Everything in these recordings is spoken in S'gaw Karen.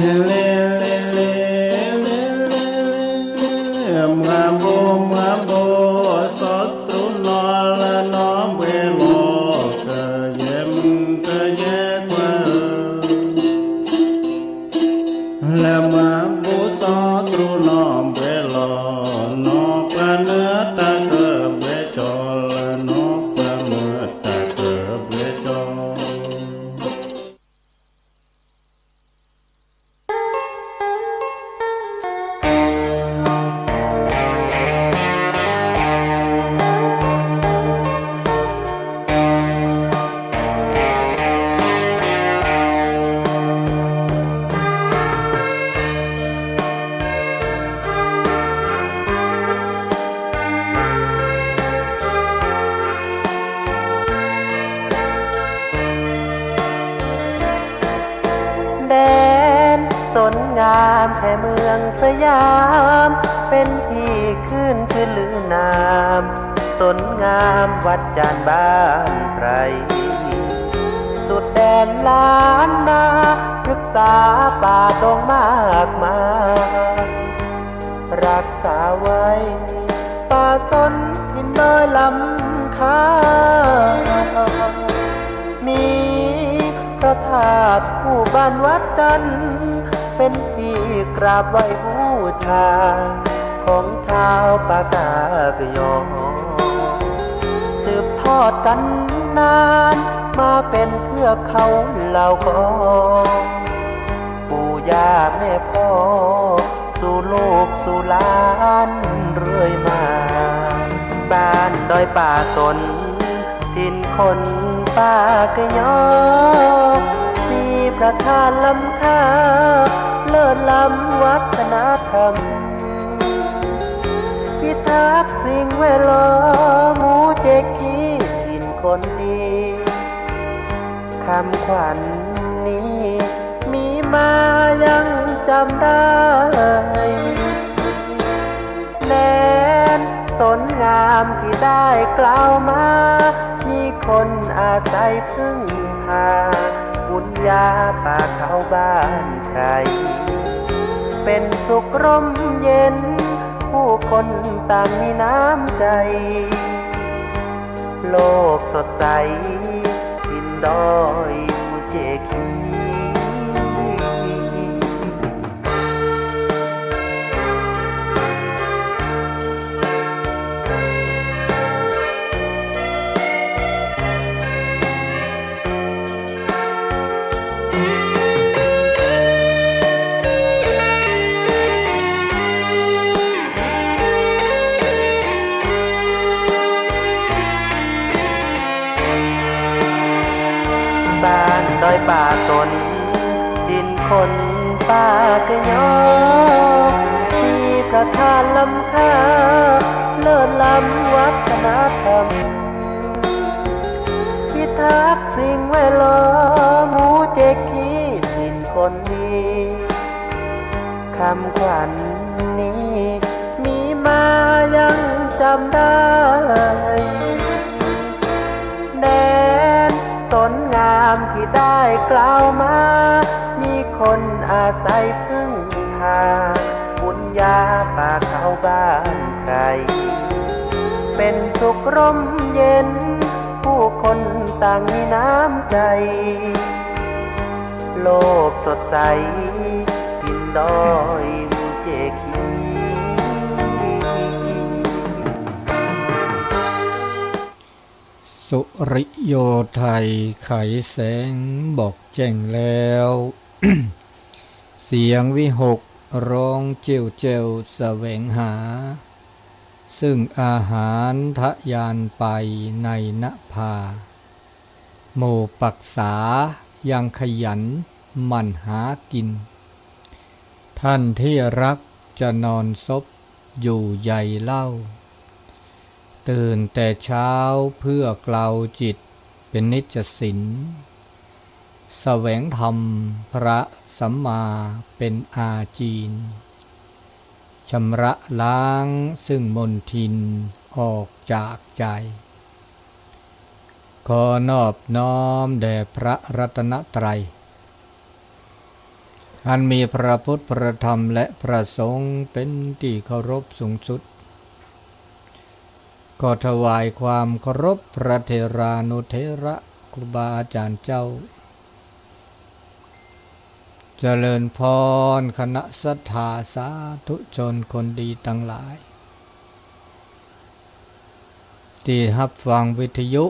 လ့လ့လ့လ့လ့လ့လ့ မၤဘိမၤဘိ စီၤသူနီၤလၢနီၢ်ဘှဲလီၤ ကယဲၢ်မုၣ်ကယဲၢ်ခွါဧၢ, လၢမၤဘိစီၤသူနီၢ်ဘှဲလီၤ နီၢ်ပှၤနၢတၢ်ကဘှဲကၠီ လၢနီၢ်ပှၤမၢတၢ်ကဘှဲကၠီ. แดนสนงามแห่งเมืองสยาม เป็นที่ขึ้นชื่อลือนาม สนงามวัดจานบ้านไพร สุดแดนล้านนา พฤกษาป่าดงมากมาย รักษาไว้ ป่าสนถิ่นดอยลำคา มีพระธาตุคู่บ้านวัดจันทร์ เป็นที่กราบไหว้บูชา ของชาวปากากยอ สืบทอดกันนาน มาเป็นเทือกเขาเหล่ากอ ปู่ย่าแม่พ่อ สู่ลูกสู่หลานเรื่อยมา บ้านดอยป่าสน ถิ่นคนปากยอ มีพระธาตุล้ำค่า เลิศล้ำวัฒนธรรม พิทักษ์สิ่งแวดล้อม หมู่เจคี ถิ่นคนดี คำขวัญนี้มีมายังจำได้ แดนสนงามที่ได้กล่าวมา มีคนอาศัยพึ่งพา บุญญาป่าเขาบ้านใคร เป็นสุขร่มเย็น ผู้คนต่างมีน้ำใจ โลกสดใส ถิ่นดอยภูเจคี บ้านดอยป่าสน ถิ่นคนปากยอ มีพระธาตุล้ำค่า เลิศล้ำวัฒนธรรม พิทักษ์สิ่งแวดล้อม หมู่เจคี ถิ่นคนดี คำขวัญนี้มีมายังจำได้ แดนสนงามที่ได้กล่าวมา มีคนอาศัยพึ่งพา บุญญาป่าเขาบ้านใคร เป็นสุขร่มเย็น ผู้คนต่างมีน้ำใจ โลกสดใส ถิ่นดอยภูเจคี สุริโยไทยไขแสงบอกแจ้งแล้ว เสียงวิหกร้องเจ้วเจ้วแสวงหา ซึ่งอาหารทะยานไปในนภา หมู่ปักษายังขยันหมั่นหากิน ท่านที่รักจะนอนซบอยู่ใยเล่า ตื่นแต่เช้าเพื่อเกลาจิตเป็นนิจสิน แสวงธรรมพระสัมมาเป็นอาจีน ชำระล้างซึ่งมลทินออกจากใจ ขอนอบน้อมแด่พระรัตนตรัย อันมีพระพุทธ พระธรรม และพระสงฆ์เป็นที่เคารพสูงสุด ขอถวายความเคารพพระเถรานุเถระครูบาอาจารย์เจ้า เจริญพรคณะศรัทธาสาธุชนคนดีทั้งหลาย ที่ฮับฟังวิทยุ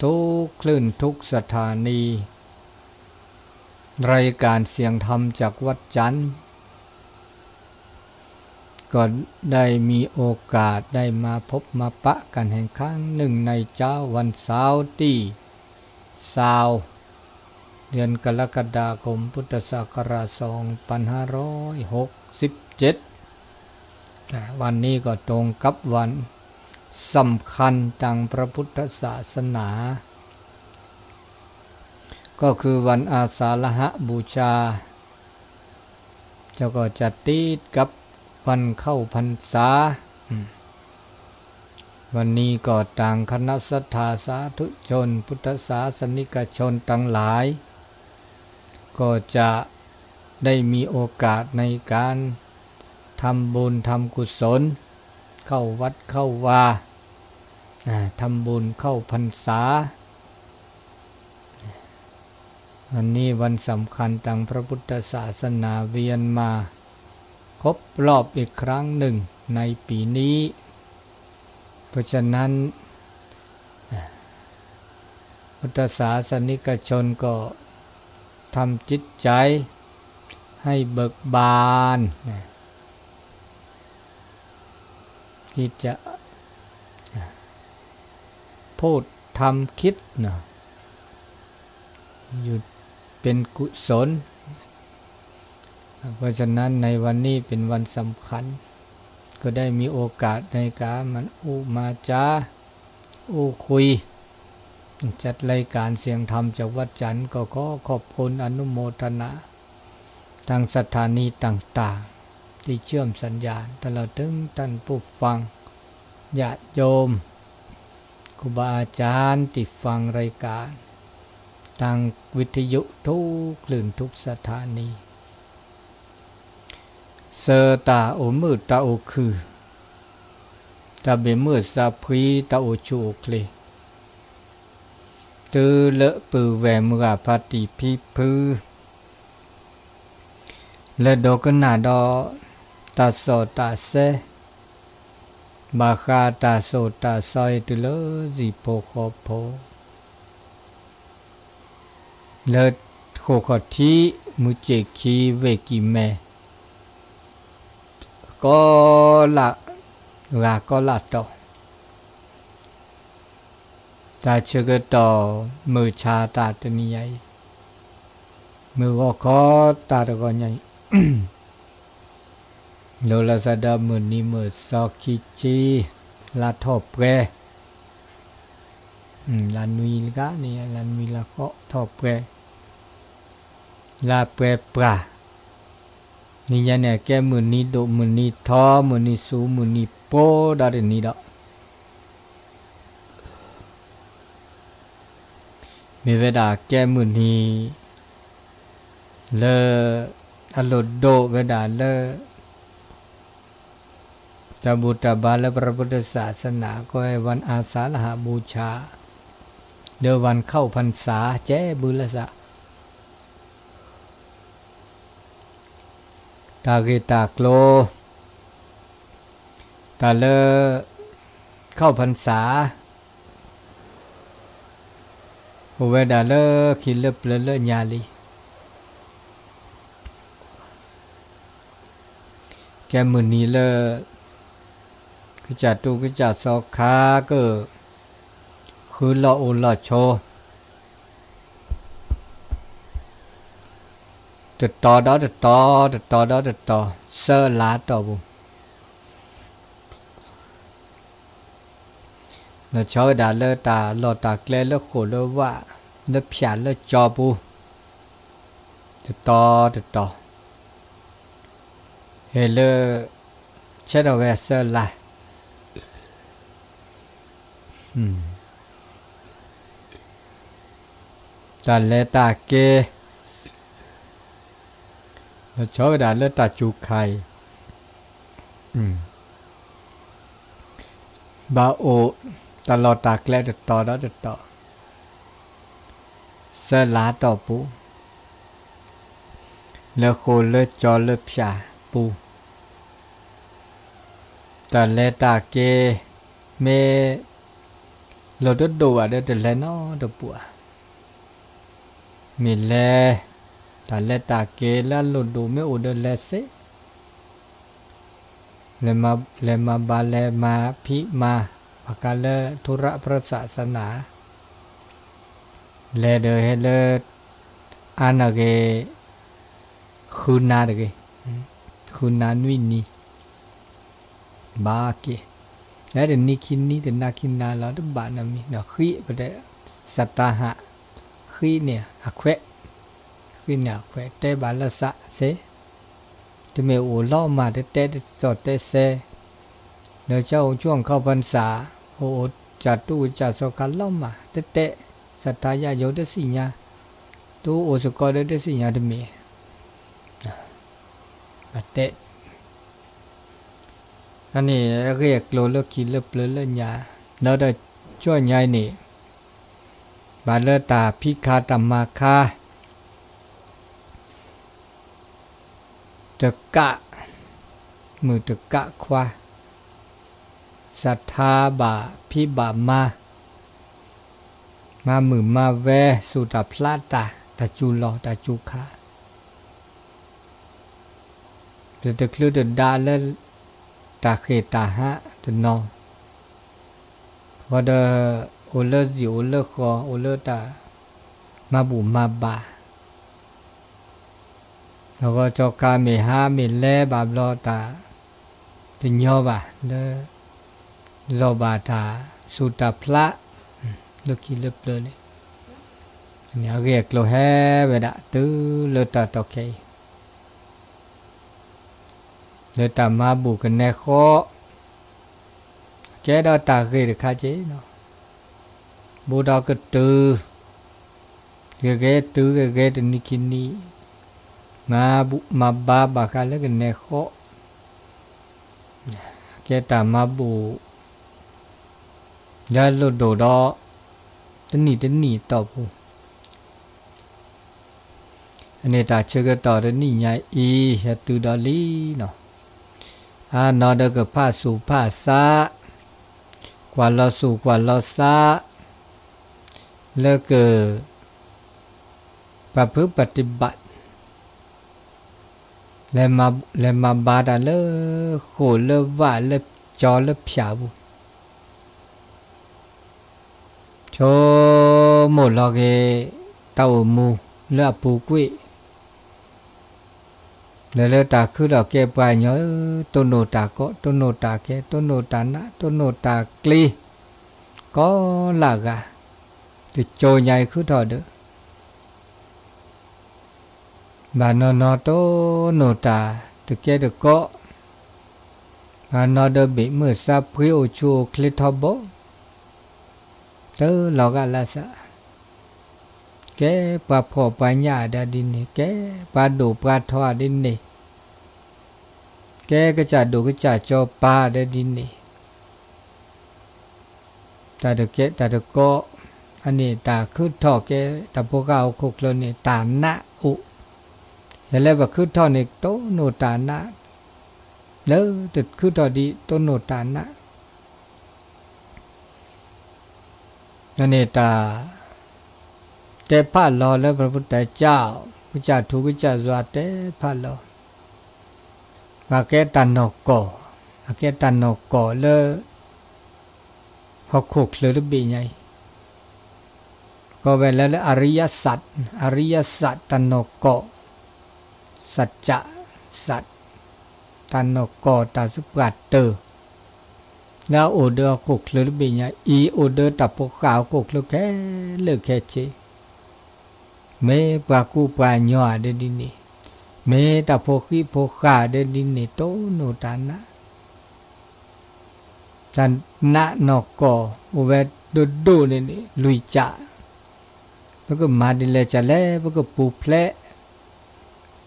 ทุกคลื่นทุกสถานี รายการเสียงธรรมจากวัดจันทร์ ก็ได้มีโอกาสได้มาพบมาปะกันแห่งครั้งหนึ่งในเช้าวันเสาร์ที่ซาว เดือนกรกฎาคมพุทธศักราชสองพันห้าร้อยหกสิบเจ็ด อ่า วันนี้ก็ตรงกับวันสำคัญทางพระพุทธศาสนา ก็คือวันอาสาฬหบูชา แล้วก็จะติดกับวันเข้าพรรษา อืม วันนี้ก็ต่างคณะศรัทธาสาธุชนพุทธศาสนิกชนทั้งหลาย ก็จะได้มีโอกาสในการทำบุญทำกุศล เข้าวัดเข้าวา อ่า ทำบุญเข้าพรรษา วันนี้วันสำคัญทางพระพุทธศาสนาเวียนมาครบรอบอีกครั้งหนึ่งในปีนี้ เพราะฉะนั้น พุทธศาสนิกชนก็ทำจิตใจให้เบิกบานนะ ที่จะพูดทำคิดเนาะ อยู่เป็นกุศล เพราะฉะนั้นในวันนี้เป็นวันสำคัญ ก็ได้มีโอกาสในการมันอู้มาจา อู้คุย จัดรายการเสียงธรรมจากวัดจันทร์ ก็ขอขอบคุณอนุโมทนา ทางสถานีต่างๆ ที่เชื่อมสัญญาณ ตลอดถึงท่านผู้ฟัง ญาติโยม ครูบาอาจารย์ที่ฟังรายการ ทางวิทยุทุกคลื่นทุกสถานี ဆၢတၢ်အိၣ်မုာ်တၢ်အိၣ်ခုၣ်, တၢ်ဘၣ်မုာ်စၢ်ဖှံတၢ်အိၣ်ဆူၣ်အိၣ်ချ့, တုၤလၢပုၢ်ဝဲၢ်မုၢ်ဂၤဖါတံၢ်ဖံဖု လၢဒိကနၣ်ဒီး တၢ်စီၣ်တၢ်ဆဲ ဘၣ်ဃးတၢ်စိၣ်တၢ်ဆှံအံၤ တုၤလၢဟံၣ်ဖိဃီဖိ လၢဃိာ်ခီၣ်ထံး မုၢ်စ့ၣ်ခံ ဝ့ၢ်ကံၢ်မဲ ကီလၢ်ဂၤကီလၢ်တီၤ တၢ်ဆၢကတီၢ်မုၢ်ဆါတၢ်တနံၤညါအံၤ, မုၢ်ဂီၤခီတၢ်တဂီၤညါအံၤ, လိၤလီၤစၢ်ဒီးမုၢ်နံၤမုၢ်သီခံဆံ လါထီၣ်ပှဲၤ, လါနွံလါန့ၣ် လါနွံလါဃီထီၣ်ပှဲၤ, လါပှဲၤပှၢ်, နံၤညါန့ၣ် ကဲမုၢ်နံၤဒိၣ်မုၢ်နံၤထီ မုၢ်နံၤဆူးမုၢ်နံၤပှိၤဒီးတနံၤဒီး မ့ၢ်ဝဲဒၣ်ကဲမုၢ်နံၤ လၢအလိၣ်ဒိၣ်ဝဲဒၣ်လၢ တၢ်ဘူၣ်တၢ်ဘါလၢ พระพุทธศาสนา ကဲဝဲ วันอาสาฬหบูชา ဒီး วันเข้าพรรษา ကဲဘုလၢစး တၢ်ဂ့ၢ်တၢ်ကျိၤ တၢ်လၢ เข้าพรรษา အိၣ်ဝဲဒၣ်လၢခံလၢပျၢၤလၢညါလံ. ကဲမုၢ်နံၤလၢ ကစၢ်တူၢ်ကစၢ်စီၤခါက ဃုလီၢ်အိၣ်လီၢ်ဆိ တတီၤဒီးတတီၤ တတီၤဒီးတတီၤ ဆၢလါတီၢ်ပူၤ လီၤဆီဝဲဒၣ်လၢတၢ်လီၢ်တၢ်ကျဲလၢဃိာ်လၢဝၣ် လၢဖၠၣ်လၢကၠီပူၤ တတီၤတတီၤ ဟဲလၢ ဆဲးထီၣ်ဝဲဆၢလါ တၢ်လဲၤတၢ်က့ၤ လီၤဆီဝဲဒၣ်လၢတၢ်စူၤခါအံၤ, ဘၣ်အိၣ်တၢ်လီၢ်တၢ်ကျဲတတီၤဒီးတတီၤ, ဆၢလၢတီၢ်ပူၤ, လၢဃိာ်လၢကၠီလၢဖၠၣ်ပူၤ, တၢ်လဲၤတၢ်က့ၤ မ့ၢ်လိၣ်တဒိၣ်ဘၣ်ဒီးတလဲၤနီတပူၤဧါ. မ့ၢ်လဲၤ တၢ်လဲၤတၢ်က့ၤလၢအလိၣ်ဒိၣ်မ့ၢ်အိၣ်ဒီးလဲၤစ့ၢ်, လဲၤမၤဘါလဲၤမၤဖံးမၤ ဘၣ်ဃးလၢ ထူရၣ်ပြၢၣ်စၣ်စနၢ်, လဲၤဒီးဟဲလၢ အါန့ၢ်ဂ့ၤ ဃုနၤတဂ့ၤ, ဃုနၤနွံနံၤ ဘၣ်က့ၤ, လၢတနံၤခံနံၤ တနၤခံနၤလီၤ တဘၣ်နီတမံၤ ဃံးပတဲ စတါဟး, ဃံးန့ၣ်အခွဲး, ဃံးန့ၣ်အခွဲး တဲဘၣ်လၢစးစ့ၢ်, တမ့ၢ်အိၣ်လီၤမၢ် တတဲတစီၣ်တဲစဲ, ဒီးကအိၣ်ကၠိခီၣ်ဖၢနစၢ်, အိၣ်အိၣ်ကၠၣ်တူၢ်ကၠၣ်စီၤခါလီၤမၢ် တတဲ, စတါယၤယိၤတသ့ၣ်ညါ, တအိၣ်စ့ၢ်ကီးဒီးတသ့ၣ်ညါတမ့ၢ် အတဲ အန့ၣ်အဂ့ၢ်အကျိၤလၢခံလၢပျၢၤလၢညါ, ဒီးဒီးကၠီညါအံၤန့ၣ်, ဘၣ်လၢတၢ်ဖံးခါတၢ်မၤခါ တကး, မုၣ်တကးခွါ, စးထါဘၣ်ဖံးဘၣ်မၤ, မၤမုာ်မၤဝဲ စူၢ်တၢ်ဖျးတၢ် တၢ်စူၤလီၢ်တၢ်စူၤခါ တတချုးတဒါလၢ တၢ်ဃ့ၢ်တၢ်ဟးတနီၤ, ဃီဒီး အိၣ်လၢစံၣ်အိၣ်လၢဃီ အိၣ်လၢတၢ်မၤဘူၣ်မၤဘါ, အဂီၢ်ကၠီခါမ့ၢ်ဟါမ့ၢ်လဲၤဘၣ်ဘျီတၢ် တညီဘၣ်လၢ လီၤဘၣ်တၢ်စူၢ်တၢ်ဖျး လၢခံလၢပျၢၤန့ၣ်, အဂ့ၢ်အကျိၤဟဲဝဲဒၣ်တုၤလၢတၢ်တီၢ်ခဲအံၤ လၢတၢ်မၤဘူၣ်ကနဲဃီ, ကဲဒီးတၢ်ဂ့ၢ်တခါက့ၤလီၤ. ဘူးဒီးကတုၤ, ဂ့ၤဂ့ၤတုၤဂ့ၤဂ့ၤတနံၤခံနံၤ, မၤဘူၣ်မၤဘါဘၣ်ဃးလၢကနဲဃီ, ကဲတၢ်မၤဘူၣ် လၢလိၣ်ဒိၣ်ဒီး တနံၣ်တနံၣ်အတီၢ်ပူၤ အန့ၣ်တၢ်ဆၢကတီၢ်တနံၣ်ညါအံၤ ဟဲတုၤဒီးလံနီၤ, အနီၢ်ဒီးကဖးဆူၣ်ဖးဆး, ကွၢ်လီၤဆူၣ်ကွၢ်လီၤဆး, လၢက ပှၤဖုပှၤတံဘၣ် လဲၤမၤဘါတၢ်လၢ ဃိာ်လၢဝၣ်လၢကၠီလၢဖၠၣ်ပူၤ ဆိကမိၣ်လီၤက့ၤ တၢ်အိၣ်မူလၢအပူၤကွံာ်, လဲၤလၢတၢ်ခုထီၣ်ကဲပှၤကညီဧၢ, တိၢ်နီၣ်တၢ်ကီ တိၢ်နီၣ်တၢ်ခဲ တိၢ်နီၣ်တၢ်နး တိၢ်နီၣ်တၢ်ကျ့, ကိးလၢဂၤ, တကၠိညါအံၤခုထီၣ်ဒီး ဘၣ်နီၢ်နီၢ်တိၢ်နီၣ်တၢ်တကဲတကိး, ဘၣ်နီၢ်ဒီးဘ့ၣ်မုၢ်သးဖှံအိၣ်ဆူၣ်အိၣ်ချ့ထီဘိ, တလီၤဂာ်လၢစး, ကဲပှၤဖှီၣ်ပှၤညၣ်ဒီးဒ်န့ၣ်, ကဲပှၤဒိၣ်ပှၤထီဒီးဒ်န့ၣ်, ကဲကစၢ်ဒိၣ်ကစၢ်ကၠီပၤဒီးဒ်န့ၣ် တၢ်တကဲတၢ်တကိး, အန့ၣ်တၢ်ခုထီၣ်ကဲ တၢ်ဖိဃၢ်ဟီၣ်ခိၣ်ချၢန့ၣ် တၢ်နးအိၣ်, ယလဲၤပခုထီၣ်န့ၣ် တိၢ်နီၣ်တၢ်နး, လၢတခုထီၣ်ဒ်တိၢ်နီၣ်တၢ်နး, အန့ၣ်တၢ် တဲဖးလီၤလၢပရၤဖိတၢ်ကၠၢ်, ကစၢ်ထူကစၢ်ယွၤတဲဖးလီၤ, ဘၣ်ကဲတၢ်နီၢ်ကီၢ်, ဘၣ်ကဲတၢ်နီၢ်ကီၢ်လၢ ဟီၣ်ခိၣ်ချၢတဘ့ၣ်ညါအံၤ, ကိးဝဲလၢလၢ အရိယသၣ်, အရိယသၣ်တၢ်နီၢ်ကီၢ်, သၢၣ်ကၠၣ်သၣ်, တၢ်နီၢ်ကီၢ်တၢ်သပှၢ်တၢၢ်, လၢအအိၣ်ဒီးဟီၣ်ခိၣ်ချၢတဘ့ၣ်ညါအံၤ အိၣ်ဒီးတၢ်ဖိဃၢ်ဟီၣ်ခိၣ်ချၢခဲလၢာ်ခဲဆ့, မ့ၢ်ပှၤကူပှၤကညီဧါဒီးဒ်န့ၣ်, မ့ၢ်တၢ်ဖိဃံဖိဃာ်ဒီးဒ်န့ၣ် တိၢ်နီၣ်တၢ်နး တၢ်နးနီၢ်ကီၢ် အိၣ်ဝဲဒိၣ်ဒိၣ်န့ၣ်န့ၣ် လွံၢ်ကၠၣ်, ပကမၤဒ်လဲၣ်ကၠၣ်လဲၣ် ပကပူၤဖျဲး,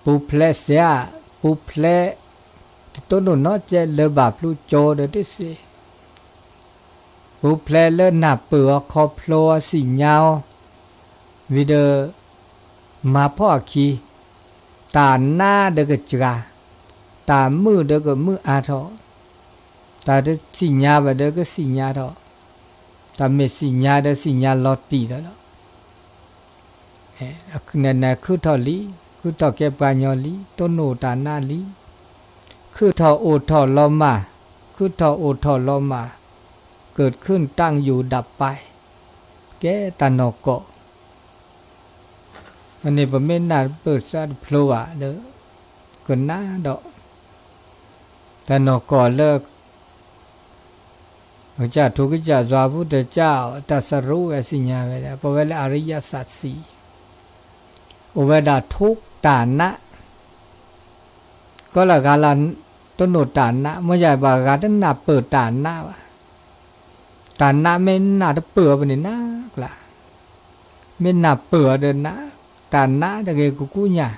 ပ ပူၤဖျဲးစ့ၢ်, ပူၤဖျဲး တတိၢ်နီၣ်နီၢ်ကဲလၢဘၣ်ဖျူကၠိဒီးတစ့ၢ်, ပူၤဖျဲးလၢနၢ်ပၢၢ်အီၤခီဖျိအီၤ စံၣ်ညါအီၤ, ဝံၤဒီး မၤဖှီၣ်အခံ, တၢ်နးဒီးကစှၤ, တၢ်မုာ်ဒီးကမုာ်အါထီၣ်, တၢ်တစံၣ်ညါဘၣ်ဒီးကစံၣ်ညါထီၣ်, တၢ်မ့ၢ်စံၣ်ညါဒီးစံၣ်ညါလီၤတံၢ်လီၤလီၤ. နခုၣ်ထီၣ်လံ, ခုၣ်ထီၣ်ကဲပှၤညီလံ, တိၢ်နီၣ်တၢ်နးလံ, ခုၣ်ထီၣ်အိၣ်ထီၣ်လီၤမၢ်, ခုၣ်ထီၣ်အိၣ်ထီၣ်လီၤမၢ်, ကၢၣ်ခုၣ်တၢ်ယူၣ်ဒၣ်ပာ်, ကဲတၢ်နီၢ်ကီၢ် အန့ၣ်ပမ့ၢ်နၢ်ပၢၢ်စးတဖျိဘၣ်ဒီး ကနၣ်ဒီး တၢ်နီၢ်ကီၢ်လၢ ကစၢ်ထူကစၢ်ယွၤ ဘုတကၢ်အီၤ တၢ်စရူးဝဲစံၣ်ညါဝဲဒၣ် ကိးဝဲလၢအရံယၡၢၣ်စံၣ်, အိၣ်ဝဲဒၣ်ထိးတၢ်နး ကီလၢဂၤလၢ တိၢ်နီၣ်တၢ်နး မ့ၢ်ယၤဘၣ်ဂၤတနၢ်ပၢၢ်တၢ်နးဘၣ်. တၢ်နးမ့ၢ်နၢ်တပၢၢ်အီၤဘၣ်န့ၣ်နးကျါ, မ့ၢ်နၢ်ပၢၢ်အီၤဒီးနး, တၢ်နးတဂ့ၤကကူညၢ်,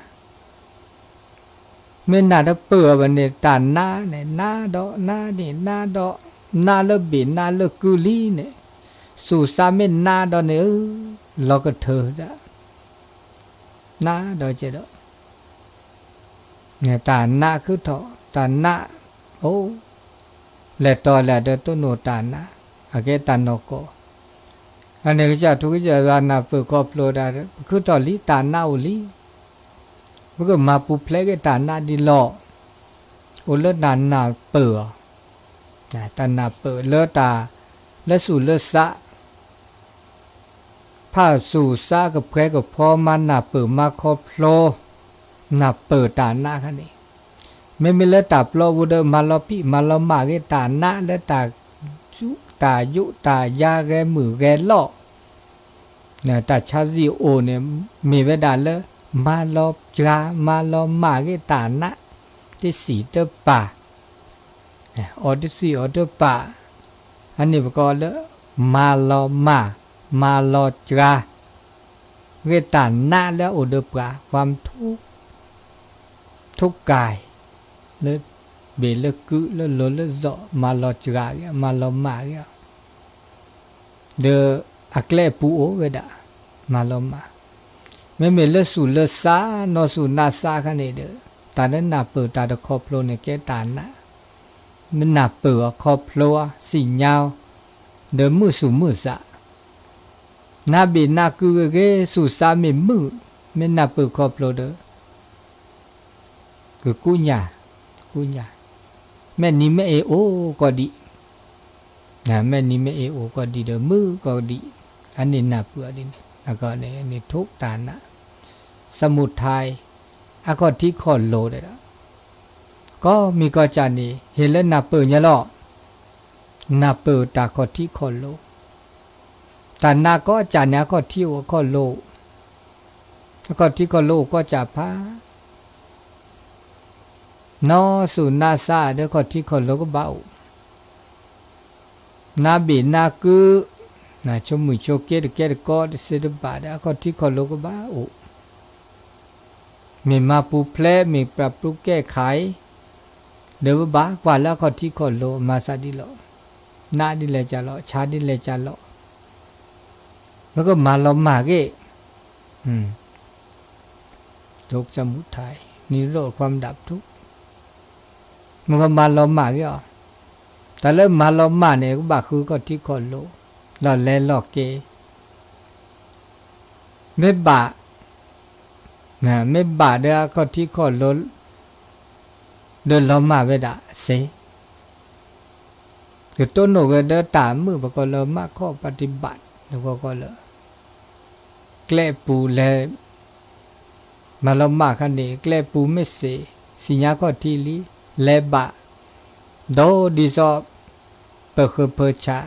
မ့ၢ်နၢ်တပၢၢ်အီၤဘၣ်န့ၣ် တၢ်နးန့ၣ် နးဒီး နးန့ၣ် နးဒီး နးလၢဘ့ၣ်နးလၢကုလံန့ၣ်, ဆူၣ်စါမ့ၢ်နးဒီးန့ၣ် လီၤကထၢဒၣ် နးဒီးကဲဒီး တၢ်နးခုၣ်ထီၣ် တၢ်နးအိၣ်, လဲၤတီၤလဲၤဒီးတိၢ်နီၣ်တၢ်နး, အကဲတၢ်နီၢ်ကီၢ်, အန့ၣ်ကစၢ်ထူကစၢ်ယွၤနၢ်ပၢၢ်ခီဖျိဒၣ် ပခုၣ်ထီၣ်လံ တၢ်နးအိၣ်လံ, ပကမၤပူၤဖျဲးက့ၤတၢ်နးဒ်လီၢ်, အိၣ်လၢနၢ်နၢ်ပၢၢ်အီၤ, တၢ်နၢ်ပၢၢ်လၢတၢ် လၢဆူၣ်လၢစး ဖးဆူၣ်စးကဖှဲကဖီ မၤနၢ်ပၢၢ်မၤခီဖျိ, နၢ်ပၢၢ်တၢ်နးခါန့ၣ်, မ့မ့ၢ်လၢတၢ်ပျီပူၤဒီး မၤလီၤဖံးမၤလီၤမၢ်ဂ့ၤတၢ်နး လၢတၢ်ယူးတၢ်ယိးတၢ်ယါဂဲၤမုာ်ဂဲၤလီၢ်, တၢ်ဆါစံၣ်အိၣ်န့ၣ် မ့ၢ်ဝဲဒၣ်လၢ မၤလီၤစှၤ မၤလီၤမၢ်ဂ့ၤတၢ်နး, တစံၣ်တပၢ် အီၤတစံၣ်အီၤတပၢ်, အန့ၣ်ပကိးလၢ မၤလီၤမၢ်, မၤလီၤစှၤ, ဂ့ၤတၢ်နးလၢအအိၣ်ဒီးပှၤ ความทุกข์, ထုးကၢ်, လၢဘ့ၣ်လၢကုလၢလိၤလၢစီၤ မၤလီၤစှၤဂ့ၤ မၤလီၤမၢ်ဂ့ၤအီၤ ဒီးအကျဲအပူၤအိၣ်ဝဲဒၣ်, မၤလီၤမၢ်, မ့မ့ၢ်လၢဆူၣ်လၢစး နီၢ်ဆူၣ်နါစးခါန့ၣ်ဒီး တၢ်လၢနၢ်ပၢၢ်တၢ်တခီဖျိန့ၣ် ကဲတၢ်နး, မ့ၢ်နၢ်ပၢၢ်အခီဖျိ စံၣ်ညါ ဒီးမုာ်ဆူၣ်မုာ်စး, နါဘ့ၣ်နါကုဂ့ၤဂ့ၤ ဆူၣ်စးမ့ၢ်မုာ်, မ့ၢ်နၢ်ပၢၢ်ခီဖျိဒီး ကကူညၢ်, ကူညၢ်, မဲာ်နံၤမဲာ်အ့အိၣ်ကီးဒံး, မဲာ်နံၤမဲာ်အ့အိၣ်ကီးဒံးဒီးမုာ်ကီးဒံး, အန့ၣ်နၢ်ပၢၢ်ဒ်န့ၣ်, အန့ၣ်ထိးတၢ်နး, စမုၢ်ထၢၣ်, အခီၣ်ထံးခီၣ်လိၤဒီး, ကီၢ်မံၤကီၢ်စဲၣ်န့ၣ် ဟ့ၣ်လၢနၢ်ပၢၢ်ညါလီၤ, နၢ်ပၢၢ်တၢ်ခီၣ်ထံးခီၣ်လိၤ, တၢ်နးကီၢ်စဲၣ်န့ၣ် အခီၣ်ထံးအိၣ်အခီၣ်လိၤ အခီၣ်ထံးခီၣ်လိၤအိၣ်ကီၢ်စဲၣ်ဖး, နီၢ်ဆူၣ်နါစးဒီးခီၣ်ထံးခီၣ်လိၤကဘၣ်အိၣ်, နါဘ့ၣ်နါကု, နဆိမိၣ်ဆိက့တကဲတကီတစ့တဘၣ်ဒီး အခီၣ်ထံးခီၣ်လိၤကဘၣ်အိၣ်, မ့ၢ်မၤပူၤဖျဲး မ့ၢ်ပျၢ်ပူၤကဲခါအံၤ, ဒီးပဘၣ်ကွၢ်လၢအခီၣ်ထံးခီၣ်လိၤမၤသးဒ်လီၤ, နးဒ်လဲၣ်ကၢ်လီၤ ဆါဒ်လဲၣ်ကၢ်လီၤ, ပကမၤလီၤမၢ်ဂ့ၤ ဒိၣ်စမုၢ်ထၢၣ်, နံၤရိၣ်ခွါမဒၣ်ပထူ, မ့ၢ်ကမၤလီၤမၢ်ဂ့ၤအီၤ, တၢ်လၢမၤလီၤမၢ်န့ၣ် ကဘၣ်ဃုခီၣ်ထံးခီၣ်လိၤ, လီၤလဲၤလီၤက့ၤ, မ့ၢ်ဘၣ်, မ့ၢ်ဘၣ်ဒီးအခီၣ်ထံးခီၣ်လိၤ, ဒီးလီၤမၢ်ဝဲဒၣ်စ့ ကတိၢ်နီၣ်ဝဲဒီးတၢ်မုာ် ပကိးလၢ မၤခီၣ်ပတံဘၣ် နကီကီလၢ ကျဲပူၤလဲၤ မၤလီၤမၢ်ခါန့ၣ် ကျဲပူၤမ့ၢ်စ့ၢ် စံၣ်ညါခီၣ်ထံးလံ လဲၤဘၣ် ဒီးဒ်သိး ပဃုဖၢဆါ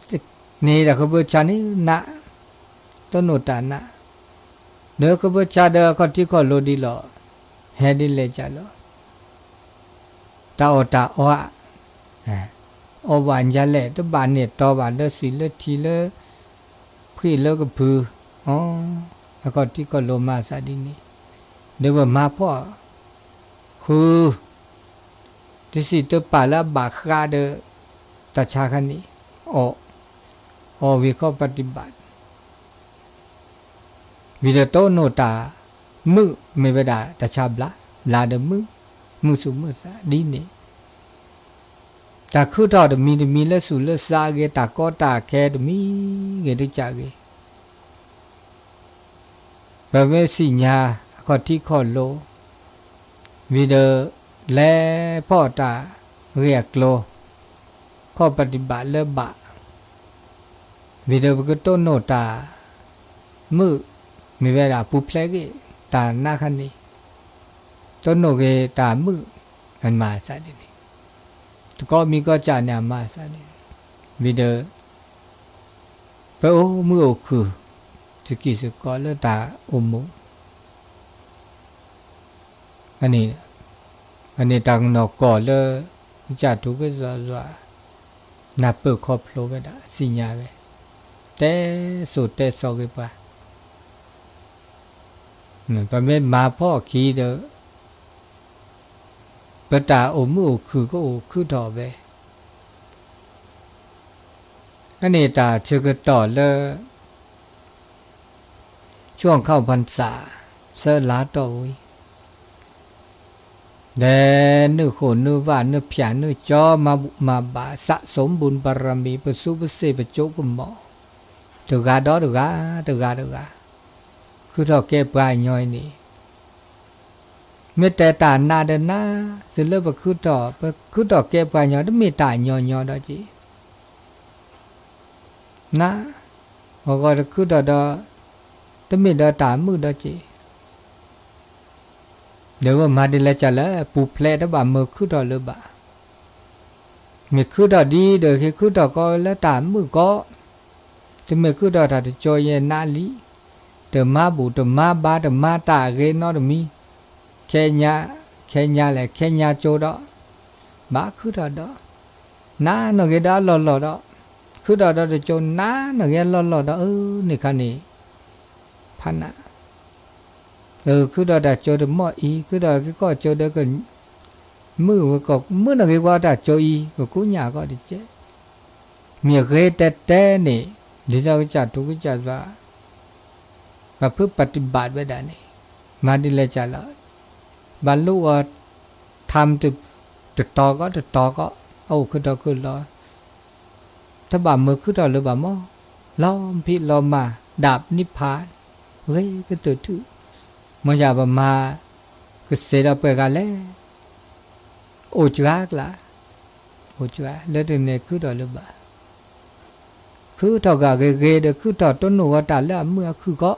န့ၣ်ဒီးဃုဖၢဆါန့ၣ်နး တိၢ်နီၣ်တၢ်နး ဒီးဃုဖၢဆါဒီးခီၣ်ထံးခီၣ်လိၤဒ်လီၤ ဟဲဒ်လဲၣ်ကၢ်လီၤ တၢ်အီၣ်တၢ်အီ အီၣ်ဘၣ်ညါလဲၣ် တဘၣ်န့ၢ်တီဘၣ်လၢသွံၣ်လၢထံလၢ ဖှံလၢကဖု အခီၣ်ထံးခီၣ်လိၤမၤသးဒ်န့ၣ် ဒီးပမၤဖှီၣ်ဃု တစံးတပာ်လၢအဘၣ်ဃးဒီး တၢ်ဆါခါန့ၣ် အီၣ်, အီၣ်ဝံၤခီပတံၢ်ဘၣ် ဝံၤဒီးတိၢ်နီၣ်တၢ်မုာ် မ့ၢ်ဝဲဒၣ်တၢ်ဆါဘျါ, ဘျါဒီးမုာ်, မုာ်ဆူၣ်မုာ်သးဒ်န့ၣ် တၢ်ခုထီၣ်တမံၤတမံၤလၢဆူၣ်လၢသးဂ့ၤ, တၢ်ကီတၢ်ခဲတမံၤဂ့ၤတကးဂ့ၤ, ပမ့ၢ်သ့ၣ်ညါအခီၣ်ထံးခီၣ်လိၤ, ဝံၤဒီးလဲၤဖီၣ်တၢ်ဂ့ၢ်အကျိၤ, ခီၣ်ပတံၢ်ဘၣ်လၢဘၣ်, ဝံၤဒီးပကတိၢ်နီၣ်တၢ်မုာ်, မ့ၢ်ဝဲဒၣ်ပူၤဖျဲးဂ့ၤတၢ်နးခါန့ၣ်, တိၢ်နီၣ်ဂ့ၤတၢ်မုာ်, မၤသးဒ်န့ၣ်, တကီမံၤကီၢ်ကၢ်န့ၣ်အမၤသးန့ၣ်, ဝံၤဒီး ပအိၣ်မုာ်အိၣ်ခုၣ် စကံၢ်စကီးလၢတၢ်အိၣ်မူ န့ၣ်, အန့ၣ်တၢ်ကနီၢ်ကီၢ်လၢ ကစၢ်ထူကစၢ်ယွၤ နၢ်ပၢၢ်ခီဖျိဝဲဒၣ် သ့ၣ်ညါဝဲ, တဲစိၤတဲစီက့ၤပှၤ, ပမ့ၢ်မၤဖှီၣ်ခံဒီး ပတၢ်အိၣ်မုာ်အိၣ်ခုၣ်ကအိၣ်ခုထီၣ်ဝဲ, အန့ၣ်တၢ်ဆၢကတီၢ်လၢ ဆူၣ်ခီၣ်ဖၣ်စၢ် သၢလါတီၢ်ဝံၤ ဒီးနုာ်ဃိာ်နုာ်ဝၣ်နုာ်ဖၠၣ်နုာ်ကၠီ မၤဘူၣ်မၤဘၣ် စးစိမ်ဘူၣ်ဘၣ်ရမံၤ ပသူပသ့ၣ်ပကၠိကမီၤ တဂၤဒီးတဂၤ တဂၤဒီးတဂၤ ခုထီၣ်ကဲပှၤညီအံၤန့ၣ် မ့ၢ်တဲတၢ်နးဒီးနး သုလၢပခုထီၣ် ပခုထီၣ်ကဲပှၤညီ တမ့ၢ်တၢ်ညီညီဒီးက့ၤ နး ဂီၤဂီၤတခုထီၣ်ဒီး တမ့ၢ်ဒီးတၢ်မုာ်ဒီးက့ၤ ဒီးဝဲမၤဒ်လဲၣ်ကလဲၣ် ပူၤဖျဲးတဘၣ်မၢခုထီၣ်လၢၤဘၣ်. မ့ၢ်ခုထီၣ်ဒ်ဒီး ဟ့ၣ်ခုထီၣ်ကီးလၢတၢ်မုာ်ကီး, တမ့ၢ်ခုထီၣ်တၢ်တကၠိယဲၢ်နးလံ, တမၤဘူၣ်တမၤဘါ တမၤတၢ်အဂ့ၤနီတမံၤ, ခဲညါ, ခဲညါလဲၣ် ခဲညါကၠိဒီး ဘၣ်ခုထီၣ်ဒီး နးနီၢ်ဂ့ၤဒီးအလီၢ်လီၢ်ဒီး, ခုထီၣ်ဒီးတကၠိနးနီၢ်ဂ့ၤအလီၢ်လီၢ်ဒီး အၢ န့ၣ်ခါန့ၣ် ဖးနး ခုထီၣ်တၢ်ကၠိတမီၢ်အံၤ ခုထီၣ်ကီၢ်ကၠိဒီးကမုာ်ဝဲကီး မုာ်နီၢ်ဂ့ၤကွၢ်တၢ်ကၠိအံၤ ပကိညၣ်ကီးတကဲး, မ့ၢ်အဂ့ၤတဲတဲန့ၣ် ဒ်သိးကစၢ်ထူကစၢ်ယွၤ ပှၤဖုးပတံၢ်ဘၣ်ဝဲဒၣ်န့ၣ် မၤဒ်လဲၣ်ကလဲၣ် ဘၣ်လိၣ်အီၤ ထါ တတီၤကီးတတီၤကီး အအိၣ်ခုထီၣ်ခုလီၤ တဘၣ်မၢခုထီၣ်လၢၤဘၣ်မး, လီၤဖံးလီၤမၤ ဒၣ်နံၣ်ဖး ဂ့ၤကတၢၢ်ထူၣ်, မ့ၢ်ယၤပမၤ ကစဲးဒီးပှဲၤဂၤလဲၣ်, အိၣ်စှၤကျါ, အိၣ်စှၤလၢတန့ၢ်ခုထီၣ်လၢၤဘၣ်, ခုထီၣ်ဂာ်ဂ့ၤဂ့ၤဒီး ခုထီၣ်တိၢ်နီၣ်ဂီၤတၢ်လၢအမုာ်အခုၣ်ကီး,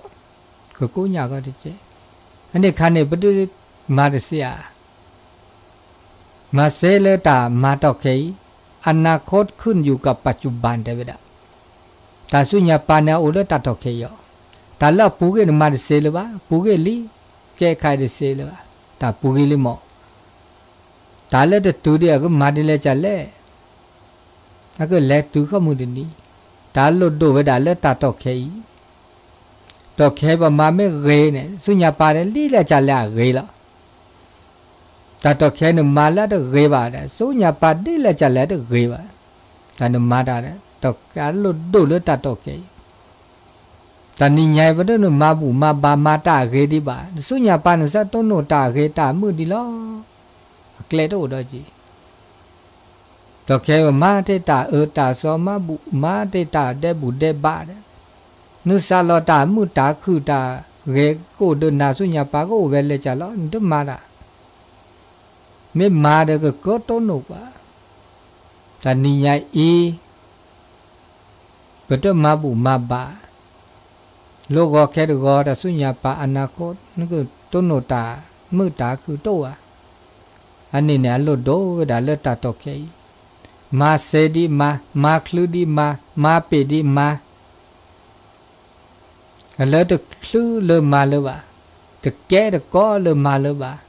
ကကိညၣ်ကီးတကဲး, အန့ၣ်ခါန့ၣ် ပဒုးမၤတသ့ဧါ မၤစဲလၢတၢ်မၤတီၢ်ခဲအံၤ, အနၤခိၣ်ခုၣ်ယူၢ်ကပာ်စူၣ်ဘၣ်တဲဝဲဒၣ်, တၢ်ဆူညါပၤန့ၣ်အိၣ်လၢတၢ်တီၢ်ခဲအံၤအီၤ, တၢ်လၢအပူၤကွံာ်န့ၣ်မၤတသ့လၢၤဘၣ်, ပူၤကွံာ်လံ, ကဲခါအံၤတသ့လၢၤဘၣ်, တၢ်ပူၤကွံာ်လံမး, တၢ်လၢတတုၤဒံးအကမၤဒ်လဲၣ်ကလဲၣ် အကလဲၤတုၤဃီမုၢ်တနံၤ, တၢ်လိၣ်ဒိၣ်ဝဲဒၣ်လၢတၢ်တီၢ်ခဲအံၤ, တီၢ်ခဲပမၤမ့ၢ်ဂ့ၤန့ၣ် ဆူညါပၤန့ၣ် ဒ်လဲၣ်ကလဲၣ်အဂ့ၤလီၤ. တၢ်တီၢ်ခဲန့ၣ်မၤလၢတဂ့ၤဘၣ်ဒီး ဆူညါပၤဒ်လဲၣ်ကလဲၣ်တဂ့ၤဘၣ်, တၢ်နမၤတၢ် တၢ်လိၣ်ဒိၣ်လၢတၢ်တီၢ်ခဲအံၤ, တၢ်နံၤညါအံၤပဒိၣ်နမၤဘူၣ်မၤဘါမၤတၢ်အဂ့ၤဒံးဘၣ်, ဆူညါပၤန့ၣ် ဆၢတိၢ်နီၣ်တၢ်အဂ့ၤတၢ်အမုာ်ဒံးလီၤ. အကျဲတအိၣ်ဒီးက့ၤ တီၢ်ခဲပမၤတ့ၢ်တၢ်အၢတၢ်သီမၤဘူၣ် မၤတ့ၢ်တၢ်ဒဲးဘူၣ်ဒဲးဘးဒီး နုာ်သးလီၤတၢ်မုာ်တၢ်ခုၣ်တၢ်ဂဲၤကအိၣ်ဒီးနၤဆူညါပၤကအိၣ်ဝဲလဲၣ်ကလဲၣ် နတမၤတၢ်, မ့ၢ်မၤဒီးကကတိၢ်နီၣ်ကွၢ်, တၢ်နံၤညါအံၤ ပတမၤဘူၣ်မၤဘါ လိၣ်ဂီၤခဲတဂီၤ တၢ်ဆူညါပၤအနၤခိၣ် နကတိၢ်နီၣ်တၢ်မုာ်တၢ်ခုၣ်တအိၣ်ဧါ. အန့ၣ်န့ၣ် အလိၣ်ဒိၣ်ဝဲဒၣ်လၢတၢ်တီၢ်ခဲအံၤ, မၤစဲဒံးမၤ, မၤချုးဒံးမၤ, မၤပ့ၢ်ဒံးမၤ, အလၢတချုးလၢမၤလၢၤဘၣ်, တကဲတကိးလၢမၤလၢၤဘၣ်,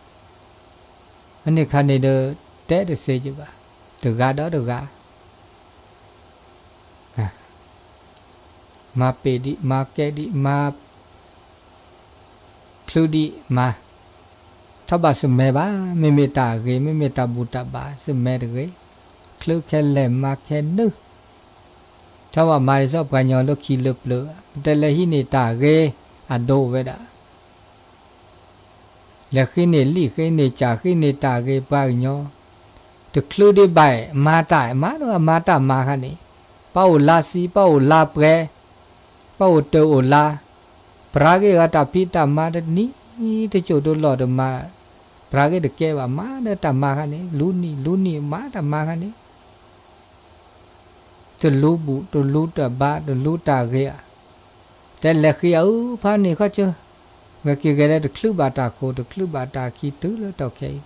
အန့ၣ်ခါန့ၣ်ဒီး တဲတသ့က့ၤဘၣ်, တဂၤဒီးတဂၤ မၤပ့ၢ်ဒံး မၤကဲဒံး မၤချုးဒံးမၤ, ထီၣ်ဘၣ်စမဲဘၣ်, မ့မ့ၢ်တၢ်အဂ့ၤ, မ့မ့ၢ်တၢ်ဘူၣ်တၢ်ဘါ စမဲတဂ့ၤ, ချုးခဲလၢာ်မၤခဲနုာ်, ထီၣ်ဘၣ်မၤဒ်သိးပှၤကညီလၢခံလၢပျၢၤ, ပတဲလဲၤဟံးန့ၢ်တၢ်ဂ့ၤ, အဒိဝဲဒၣ် လဲၤဃ့န့ၢ်လံာ်ဃ့န့ၢ်စၢ်ဃ့န့ၢ်တၢ်ဂ့ၤပှၤကညီ, တချုးဒံးဘၣ်, မၤတၢ်မၤဒီးအမၤတၢ်မၤခါန့ၣ်, ပၢ်အိၣ်လါစံ ပၢ်အိၣ်လါပှဲၤ, ပၢ်အိၣ်တၢ်အိၣ်လါ, ပြၤက့ၤအီၤတၢ်ဖံးတၢ်မၤတနံၤ, တစိၢ်တလီၢ်တမၤ, ပြၤက့ၤတကဲဘၣ် မၤဒီးတၢ်မၤခါန့ၣ်, လူၤနံၣ်လူၤနံၣ်မၤတၢ်မၤခါန့ၣ် တလူၤဘူၣ်တလူၤတၢ်ဘါတလူၤတၢ်ဂ့ၤဧါ, တဲလဲၤဃ့အအုဖးန့ၣ်ခီဆၢ, ဂဲၤက့ၤဂဲၤလၢတချုးဘၣ်တၢ်ခိၣ် တချုးဘၣ်တၢ်ခံတုၤလၢတီၢ်ခဲအံၤ,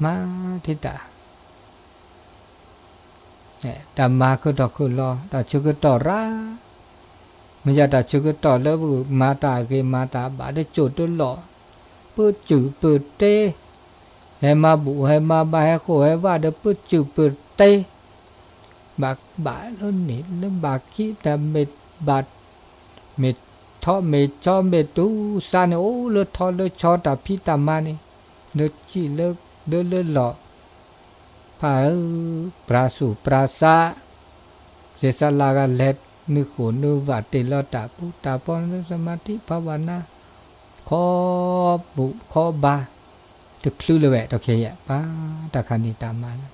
မၤထံတၢ် တၢ်မၤခုၣ်ထီၣ်ခုၣ်လီၤ တၢ်ဆၢကတီၢ်ရၣ်, မ့ၢ်ယတၢ်ဆၢကတီၢ်လၢပမၤတၢ်ဂ့ၤမၤတၢ်ဘၣ်တစိၢ်တလီၢ်, ပစုၢ်ပတဲ, ဟဲမၤဘူၣ်ဟဲမၤဘါဟဲဃိၣ်ဟဲဝးဒီးပစုၢ်ပတဲ, ဘၣ်ဘၣ်လၢန့ၣ်လၢဘၣ်ခံ တၢ်မ့ၢ်ဘၣ် မ့ၢ်ထီမ့ၢ်ဆီမ့ၢ်တူစါန့ၣ် အိၣ်လၢထီလၢဆီတၢ်ဖံးတၢ်မၤန့ၣ်, လၢစံၣ်လၢဒၢလၢလီၢ်, ဖးဧၢ, ပြၤဆူၣ်ပြၤစး, စ့စးလါဂၤလဲၤနုာ်ဃိၣ်နုာ်ဝးတ့ၢ်လီၤတၢ်ပူၤတၢ်ဖီလၢ သမာဓိ ဖးဝနၤ, ခီဘူၣ်ခီဘါ, တချုးလၢၤဝဲ တီၢ်ခဲယဲၢ် ပၢ်တၢ်ခါန့ၣ်တၢ်မၤလၢ,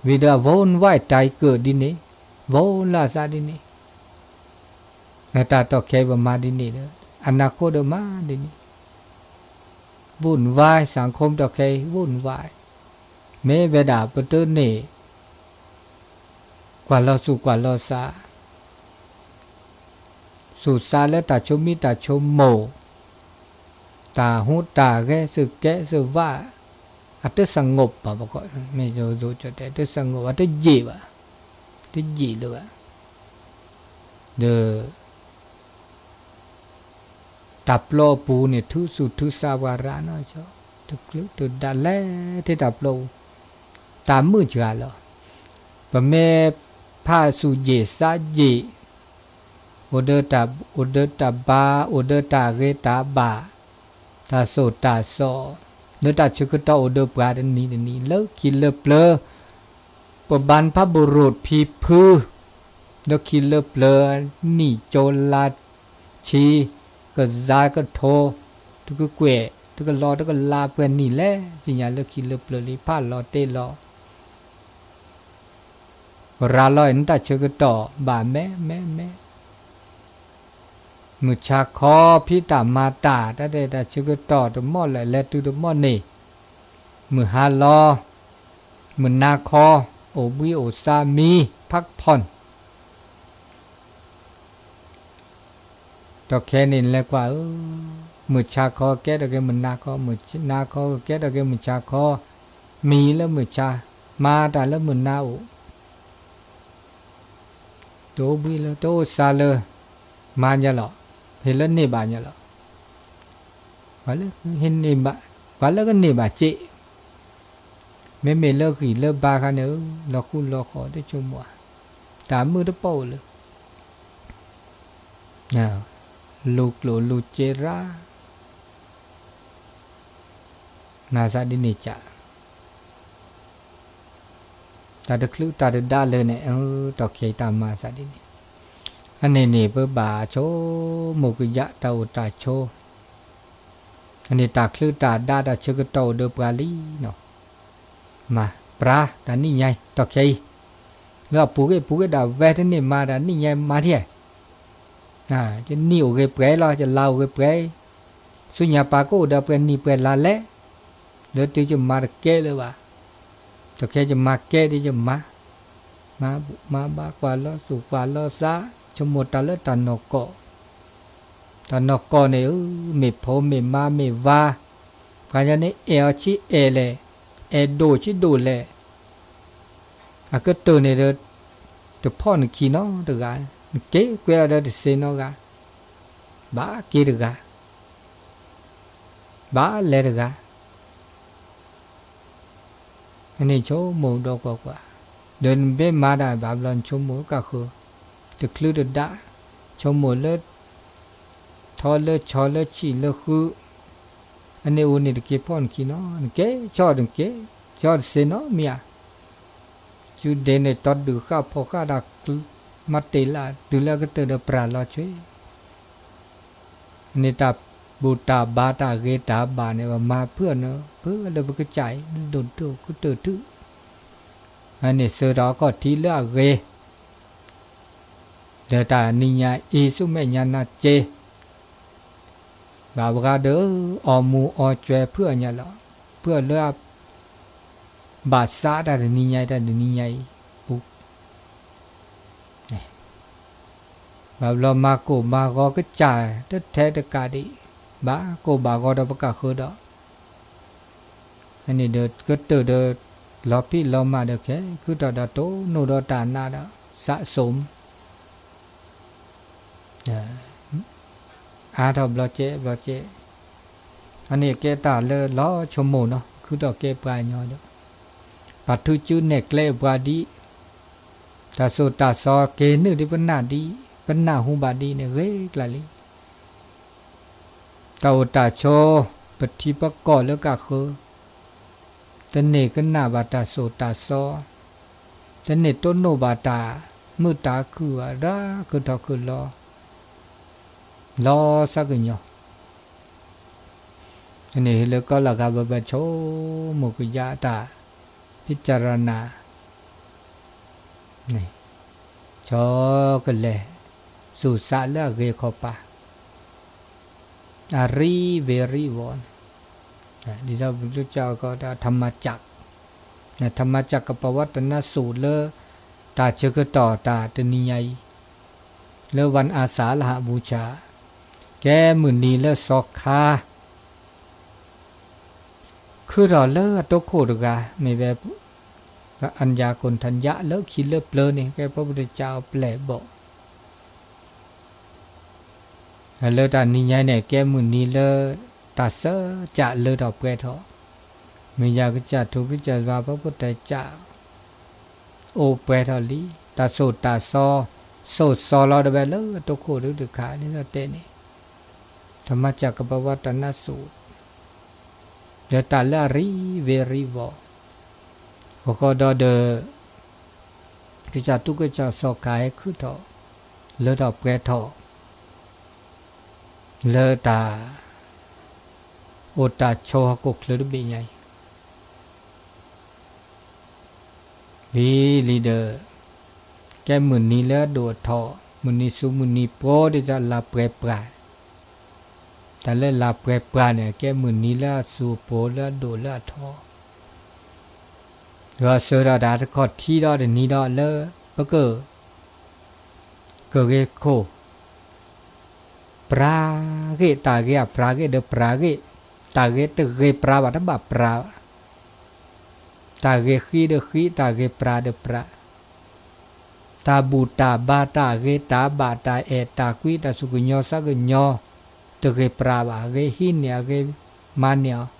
ဝံၤဒီး ဝိုင်းဝဲ တၢ်အံၤကၢၣ်ဒ်န့ၣ်, ဝိုင်းလၢအစးဒ်န့ၣ် တၢ်တီၢ်ခဲအံၤပမၤဒ်န့ၣ်ဒီး အနၢ်ခိဒီးမၤဒ်န့ၣ်, ဝိုင်းဝဲ စၣ်ခိတီၢ်ခဲအံၤ ဝိုင်းဝဲ, မ့ၢ်ဝဲဒၣ်ပတန့ၢ် ကွၢ်လီၤဆူၣ်ကွၢ်လီၤစး ဆူၣ်စးလၢတၢ်ဆိမိၣ်တၢ်ဆိကမိၣ်, တၢ်ဟူးတၢ်ဂဲၤ စ့ၢ်ကဲးစ့ၢ်ဝါ, အတစငိၣ်ဘၣ်ပကီး, မ့ၢ်ယိၤစိၤတဲ တစငိၣ် အတယံာ်ဘၣ်, တယံာ်လၢၤဘၣ်, ဒီး တၢ်ပျီအပူၤန့ၣ် ထုးဆူၣ်ထုးစးပှၤရၤနီၢ်ကီၢ်, တချုးတဒါလဲၤထဲတၢ်ပျီပူၤ, တၢ်မုာ်စှၤလီၤ, ပမ့ၢ်ဖးဆူၣ်ယံာ်စးယံာ်, အိၣ်ဒီးတၢ်, အိၣ်ဒီးတၢ်ဘါ, အိၣ်ဒီးတၢ်ဂ့ၤတၢ်ဘၣ်, တၢ်စိၢ်တၢ်စီ, လၢတၢ်ဆၢကတီၢ်အိၣ်ဒီးပှၤတနံၤတနံၤ လၢခံလၢပျၢၤ, ပဘၣ်ဖးဘူးရိၣ်ဖံဖု လၢခံလၢပျၢၤ, နံၣ်ကၠိလါဆံ, ကစါကထိ, တကကွဲၢ်, တကလီတကလါပှဲၤနံၣ်လဲၣ်, သ့ၣ်ညါလၢခံလၢပျၢၤလံ ဖးလီၤတဲလီၤ ပရၤလီၤအံၤနတၢ်ဆၢကတီၢ် ဘၣ်မဲာ်မဲာ်မဲာ်, မုၢ်ဆါခီဖံးတၢ်မၤတၢ် တၢ်တဲတၢ်ဆၢကတီၢ်တမီၢ်လဲၣ် လဲၤတုၤတမီၢ်န့ၣ်, မုၢ်ဟါလီၤ, မုၢ်နၤခီ, အိၣ်ဘှံးအိၣ်စါမံၤ ဖးဖီၣ် တီၢ်ခဲန့ၣ်လဲၤကွၢ်ဧၢ, မုၢ်ဆါခီကဲထီၣ်က့ၤမုၢ်နၤခီ, မုၢ်နၤခီကဲထီၣ်က့ၤမုၢ်ဆါခီ, မံၤလၢမုၢ်ဆါ, မၤတၢ်လၢမုၢ်နၤအိၣ်, တအိၣ်ဘှံးလၢ တအိၣ်စါလၢ မၤညါလီၤ, ဟ့ၣ်လၢန့ၢ်ဘၣ်ညါလီၤ, ပှၤလၢကန့ၢ်ဘၣ်စ့ၢ်, မ့မ့ၢ်လၢဂံၢ်လၢဘါခါန့ၣ်ဧၢ, လီၤဃူလီၤဃီၤတဆိကမိၣ်ဧါ, တၢ်မုာ်တပီၢ်အိၣ်လၢ လူၤကျိၣ်လူၤစ့ရၣ်, မၤသးဒ်န့ၣ်စ့ၢ်, တၢ်တချုးတၢ်တဒါလၢၤန့ၣ် တီၢ်ခဲအံၤတၢ်မၤသးဒ်န့ၣ်, အန့ၣ်န့ၣ် ပဘၣ်ဆိကမိၣ်ကယၢ်တၢ်အိၣ်တၢ်ဆိး, အန့ၣ်တၢ်ချုးတၢ်ဒါတၢ်ဆၢကတီၢ်အိၣ်ဒီးပှၤလံနီၤ, မၤပြၤတၢ်နံၣ်ညါအံၤ တီၢ်ခဲအံၤ, လၢအပူၤကွံာ်ပူၤကွံာ်ဒၣ်ဝဲတန့ၢ်မၤတၢ်နံၣ်ညါမၤထံၣ်, ယနံၣ်အိၣ်ဂ့ၤပှဲၤလီၤ ယလါအိၣ်ဂ့ၤပှဲၤ, ဆူညါပာ်ကအိၣ်ဒီးပှဲၤနံၣ်ပှဲၤလါလဲၣ်, လၢတုၤယမၤတကဲလၢၤဘၣ်, တီၢ်ခဲယမၤကဲဒ်ယမၤ, မၤဘူၣ်မၤဘါကွၢ်လီၤသူၣ်ကွၢ်လီၤသး, ဆိကမိၣ်တၢ်လၢတၢ်နီၢ်ကီၢ်, တၢ်နီၢ်ကီၢ်န့ၣ်ဧၢ, မ့ၢ်ဖိမ့ၢ်မါမ့ၢ်ဝၤ, ပှၤကညီန့ၣ်အဲၣ်အီၤဆံးအဲၣ်လဲၣ်, အဲၣ်ဒိၣ်ဆံးဒိၣ်လဲၣ်, အကတၢၢ်န့ၣ်ဒီး တဖီၣ်နခံနီတဂၤ, နက့ၤကွဲးအီၤဒီးတစ့နီတဂၤ, ဘၣ်က့ၤတဂၤ, ဘၣ်လဲၤတဂၤ, အန့ၣ်ဆိကမိၣ်ဒီးကွၢ်ကွၢ်, ဒီးနဘ့ၣ်မၤတၢ်ဘၣ်ဘျီနဆိကမိၣ်ကၢ်ဃၢၤ, တချုးတဒါ, ဆိကမိၣ်လၢ ထီလၢဆီလၢဆံၣ်လၢဃု, အန့ၣ်အိၣ်န့ၣ်တက့ၤဖီၣ်နခံနီၤ, နကဲဆီၣ် နကဲဆီၣ်တစ့နီၤမ့ၢ်ဧါ. စုဒ့န့ၣ် တီဒုးဃၣ်ဖီဃၣ်တၢ် မၤတ့ၢ်လၢ တုၤလၢအကတၢၢ်ဒီးပြးလီၤဆွဲ န့ၣ်တၢ်ဘူၣ်တၢ်ဘါတၢ်ဂ့ၤတၢ်ဘၣ်န့ၣ် ပမၤဖုၣ်အီၤန့ၣ် ဖုၣ်လၢပကစၢ်အံၤ ဒိၣ်ဒိၣ်ကတၢၢ်ထုၣ်, အန့ၣ်ဆှၢတၢ်အခီၣ်ထံးလၢအဂ့ၤ, ဒီးတၢ်နံၤညါအံၤဆူမဲာ်ညါနၤစ့ ဘၣ်ပှၤဒီး အီၣ်မူအီၣ်ကွဲဖုၣ်အီၤညါလီၤ, ဖုၣ်အီၤလၢ ဘၣ်ဆးတၢ်တနံၤညါအံၤ တၢ်တနံၤညါအံၤပူၤ ဘၣ်ဘျီမၤကိၢ်မၤဂီၤကစၢ် တထဲတကးဒံး, ဘၣ်ကိၢ်ဘၣ်ဂီၤဒီးပကးဃၢဒီး, အန့ၣ်ဒီးကတၢၢ်ဒီး လီၤဖံးလီၤမၤဒီးခဲ ခုၣ်ထီၣ်ဒီးတိၢ်နီၣ်ဒီးတၢ်နးဒီး စးစိမ် အါထီၣ်ဘျီကဲဘျီကဲ, အန့ၣ်ကဲတၢ်လၢလီၤဆိကမိၣ်နီၤ ပခုထီၣ်ကဲပှၤကညီဒီး, ပှၤထုကၠူနဲၣ်ကျဲပှၤဒ်, တၢ်သိၣ်တၢ်သီက့ၤနုာ်ဒ်ပနၢ်ဒ်, ပနၢ်ဟူဘၣ်ဒ်န့ၣ် ဂ့ၤကျါလံ. တၢ်အိၣ်တၢ်ဆိး ပထံပကီၢ်လၢကးဃၢ, တန့ၢ်ကနၣ်ဘၣ်တၢ်သိၣ်တၢ်သီ, တန့ၢ်တိၢ်နီၣ်ဘၣ်တၢ်မုာ်တၢ်ခုၣ်ဘၣ် ရၤခုၣ်ထီၣ်ခုၣ်လီၤ လီၤဆၢကညီၤ, န့ၣ်လၢကီၢ်လၢ်ဂၤဘၣ်ဘၣ်ဆိကမိၣ်ကယါတၢ် ဖံးစရနၤ န့ၣ် ဆိကလဲၤ သူၣ်စးလၢအဂ့ၤခီပၤ အရံ very ဝီၤန့ၣ်, ဒ်သိးပကကီဒီး ထမၤစၢ် ထမၤစၢ်ကပဝတနၢ်စိၣ်လၢ တၢ်ဆၢကတီၢ်တၢ်တနံၤညါအံၤ လၢ วันอาสาฬหบูชา ကဲမုၢ်နံၤလၢစီၤခါ ခုထီၣ်လၢအတိခိၣ်တဂၤ မ့ၢ်ဝဲ အညါကိၣ်ထညါလၢခံလၢပျၢၤန့ၣ် ကဲပှၤပတကးအီၤပျဲၢ်ဘီၣ် လၢတၢ်နံၤညါန့ၣ် ကဲမုၢ်နံၤလၢ တၢ်စၢကၠးလၢထီၣ်ပှဲၤထီၣ်, မ့ၢ်ယၤကစၢ်ထူကစၢ်ယွၤ ပှၤပတကး အိၣ်ပှဲၤထီၣ်လံ, တၢ်သိၣ်တၢ်သီ စိၢ်စီၤလီၤတဝဲလၢတိခိၣ်ဒုတခါ ဒ်သိးတဲန့ၣ်, ထမၤစၢ်ကပဝတနၢ်စိၣ် ဒီးတၢ်လၢအရံ very ဝီၤ, အဃိဒီးဒီး ကစၢ်ထူကစၢ်စီၤခါဟဲခုထီၣ် လၢထီၣ်ပှဲၤထီၣ် လၢတၢ် အိၣ်တၢ်ဆိးဟီၣ်ခိၣ်ချၢတဘ့ၣ်ညါအံၤ ဝံၤလံဒီး ကဲမုၢ်နံၤလၢအဒိၣ်အထီၣ်, မုၢ်နံၤဆူမုၢ်နံၤပှဲၤ ဒ်သိးလါပှဲၤပြး, တၢ်လၢလါပှဲၤပြးန့ၣ် ကဲမုၢ်နံၤလၢအဆူၣ်ပှဲၤလၢအဒိၣ်လၢအထီၣ်, ဒီးဆှၢဒီးတၢ်တခီၣ်ထံးဒီးတနံၤဒီးလၢ ပက ကဂ့ၤခိၣ် ပြးဂ့ၢ်, တၢ်ဂ့ၤအပြးဂ့ၢ်ဒီးပြးဂ့ၢ်, တၢ်ဂ့ၤတဂ့ၤပြးဘၣ် တဘၣ်ပြးဘၣ်, တၢ်ဂ့ၤဃံဒီးဃံ, တၢ်ဂ့ၤပြးဒီးပြး, တၢ်ဘူၣ်တၢ်ဘါ တၢ်ဂ့ၤတၢ်ဘၣ် တၢ်အဲၣ်တၢ်ကွံ တၢ်သူၣ်ကညီၤသးကညီၤ တဂ့ၤပြးဘၣ်, အဂ့ၤဟံးန့ၢ် အဂ့ၤမၤန့ၢ်အီၤ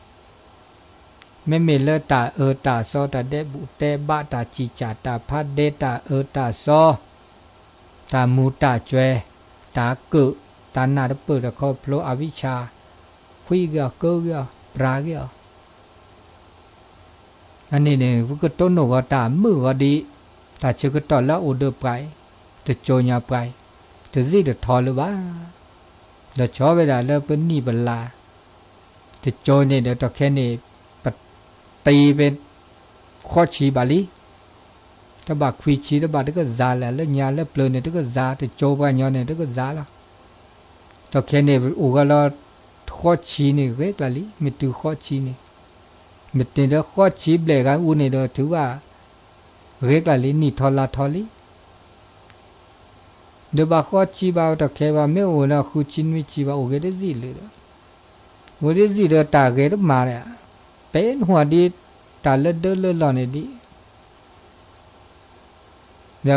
မ့မ့ၢ်လၢတၢ်အၢတၢ်သီ တၢ်ဒဲးဘူၣ်တဲဘး တၢ်စံၣ်စၢ်တၢ်ဖးဒဲး တၢ်အၢတၢ်သီ တၢ်မူၤတၢ်စွဲ တၢ်ကၢၣ် တၢ်နၢ်တပၢၢ်တၢ်ခီဖျိ အဝံၣ်ဆၣ် ဃံဂ့ၤအီၤ ကၢဂ့ၤအီၤ ပြးဂ့ၤအီၤ အန့ၣ်န့ၣ် ပကတိၢ်နီၣ်ဂီၤတၢ်မုာ်ဂီၤဒံး တၢ်ဆၢကတီၢ်လၢအအိၣ်ဒီးပှၤအံၤ တကၠိညါပှၤအံၤ တစံၣ်တထီလၢၤဘၣ်. ဒီးဆီဝဲဒၣ်လၢပနံၣ်ပလါ တကၠိန့ၣ်ဒီး တခဲန့ၣ် ပတ့ဖဲ ဃိးဆံဘၣ်လံ တဘၣ်ခွံဆံ တဘၣ်တကစၢ်လၢ လၢညါလၢပျၢၤန့ၣ် တကစၢ် တကၠိပှၤညီန့ၣ် တကစၢ်လီၤ. တခဲန့ၣ် အိၣ်ဂၤလီၤ ဃိးဆံန့ၣ် ဂ့ၤကျါလံ မ့ၢ်တုၤဃိးဆံန့ၣ် မ့ၢ်တ့ၢ်ဒီးဃိးဆံဘျဲၣ်ဂၤအူန့ၣ်ဒီး ထုးဘၣ်ဂ့ၤကျါလံ နံၣ်ထီလါထီလံ ဒီးဘၣ်ဃိးဆံဘၣ်တခဲဘၣ် မ့ၢ်အိၣ်ဒီးဃုဆံနွံဆံဘၣ် အိၣ်ဂ့ၤတစံၣ်လၢၤဒီး အိၣ်တစံၣ်ဒီးတၢ်ဂ့ၤတမၤဒီး ပဲနဟူဒ် တၢ်လၢဒၢလၢလီၢ်န့ၣ်ဒ် ဒီး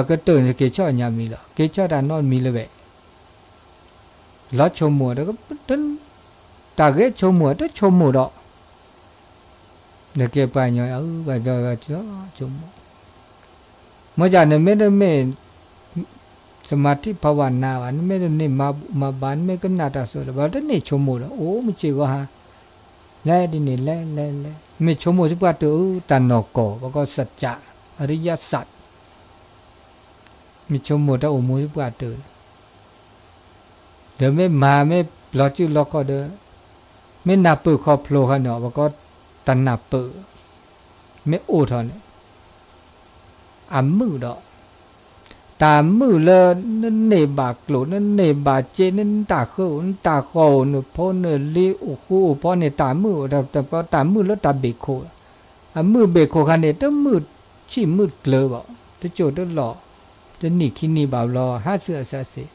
ကတၢၢ်န့ၣ်က့ၤဆီၣ်ညါမံၤလီၤ က့ၤဆီၣ်တၢ်နီတမံၤလၢၤဘၣ် လီၤဆိကမိၣ်ဒီး တၢ်ဂ့ၤဆိကမိၣ်တဆိကမိၣ်ဒီး နကဲပှၤကညီ အၢ ဘၣ်ဒီး ဆိကမိၣ် မ့ၢ်ဒ်န့ၣ်မ့ၢ်တမ့ၢ် သမၢထံဖးဝါနါဘၣ် နမ့ၢ်တန့ၢ်မၤဘူၣ်မၤဘါ နမ့ၢ်ကနၣ်တၢ်စိၤလၢၤဘၣ် တန့ၢ်ဆိကမိၣ်ဒီး အိၣ်မ့ၢ်စ့ၢ်ကီးဟါ လဲၤဒ်န့ၣ်လဲၤလဲၤလဲၤ မ့ၢ်ဆိကမိၣ်သပှၢ်တၢၢ် တၢ်နီၢ်ကီၢ် ပှၤကိးစၢ်ကၠး အရိယသၢၣ် မ့ၢ်ဆိကမိၣ်တၢ်အိၣ်မူသပှၢ်တၢၢ် ဒီးမ့ၢ်မၤမ့ၢ်လီၤစုလီၤခီၣ်ဒီး မ့ၢ်နၢ်ပၢၢ်ခီဖျိခါန့ၣ် ပှၤကိးတၢ်နၢ်ပၢၢ် မ့ၢ်အိၣ်ထီၣ်န့ၣ် အမုာ်ဒီး တၢ်မုာ်လၢ နန့ၢ်ဘၣ်ကျိၣ် နန့ၢ်ဘၣ်စ့ နတၢ်ဃၢအိၣ် နတၢ်ဃီၣ်အိၣ် နဖိနလံၤအိၣ်ဃူအိၣ်ဖိးန့ၣ် တၢ်မုာ်အိၣ် တၢ်မုာ်လၢတၢ်ဘ့ၣ်ခိၣ် အမုာ်ဘ့ၣ်ခိၣ်ခါန့ၣ် တမုာ်ဆံၣ်မုာ်ကျၢၤဘၣ် တစိၢ်တလီၢ် တနံၣ်ခံနံၣ်ဘၣ်ဘျီ ဟးဆူအစးစ့ၢ်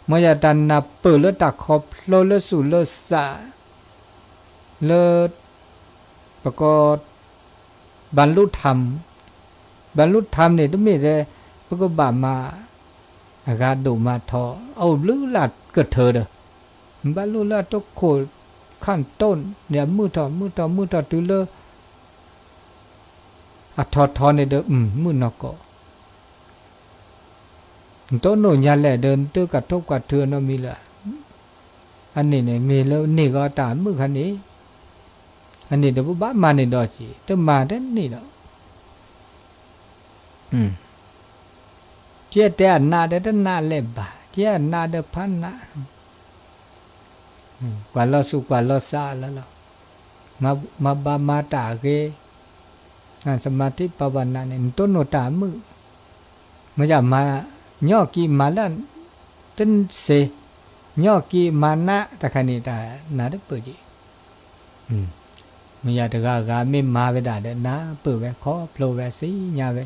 မ်ယတၢ်နၢ်ပၢၢ်လၢတၢ်ခီဖျိလၢသူၣ်လၢသး လၢ ပကိး ဘၣ်လူထၢမ် ဘၣ်လူထၢမ်န့ၣ် တမ့ၢ်ထဲ ပကဘၣ်မၤ အဂၤဒိၣ်မၤထီ အအိၣ်ဘျုးလၢကထၢဒီး ဘၣ်လူလၢအတခိၣ် ခၣ်တိၢ်န့ၣ် အမုာ်ထီၣ်မုာ်ထီၣ်မုာ်ထီၣ်တုၤလၢ အထီထီန့ၣ်ဒီး မုာ်နီၢ်ကီၢ် နတိၢ်နီၣ်ညါလဲၣ်ဒီး နတကထိးကွၢ်ထွဲနီတမံၤလၢၤ အန့ၣ်န့ၣ် မ့ၢ်လၢန့ၢ်ဂီၤတၢ်မုာ်ခါန့ၣ် အန့ၣ်ဒီးပဘၣ်မၤန့ၢ်ဒီးက့ၤ တမၤတန့ၢ်ဒီး ကဲတဲအနးဒီးတနးလဲၣ်ဘၣ် ကဲအနးဒီးဖးနး ကွၢ်လီၤသူၣ်ကွၢ်လီၤသးလီၤလီၤ မၤဘါမၤတၢ်အဂ့ၤ သမၢထိပၤဝနၤန့ၣ် နတိၢ်နီၣ်တၢ်မုာ် မ့ၢ်ယမၤ ညီကံမၤလၢ တစ့ ညီကံမၤနးတခါန့ၣ် တၢ်နးတပၢၢ်က့ၤ မ့ၢ်ယတဂၤဂၤမ့ၢ်မၤဝဲဒၣ်ဒီး နးပၢၢ်ဝဲ ခီဖျိဝဲသ့ၣ်ညါဝဲ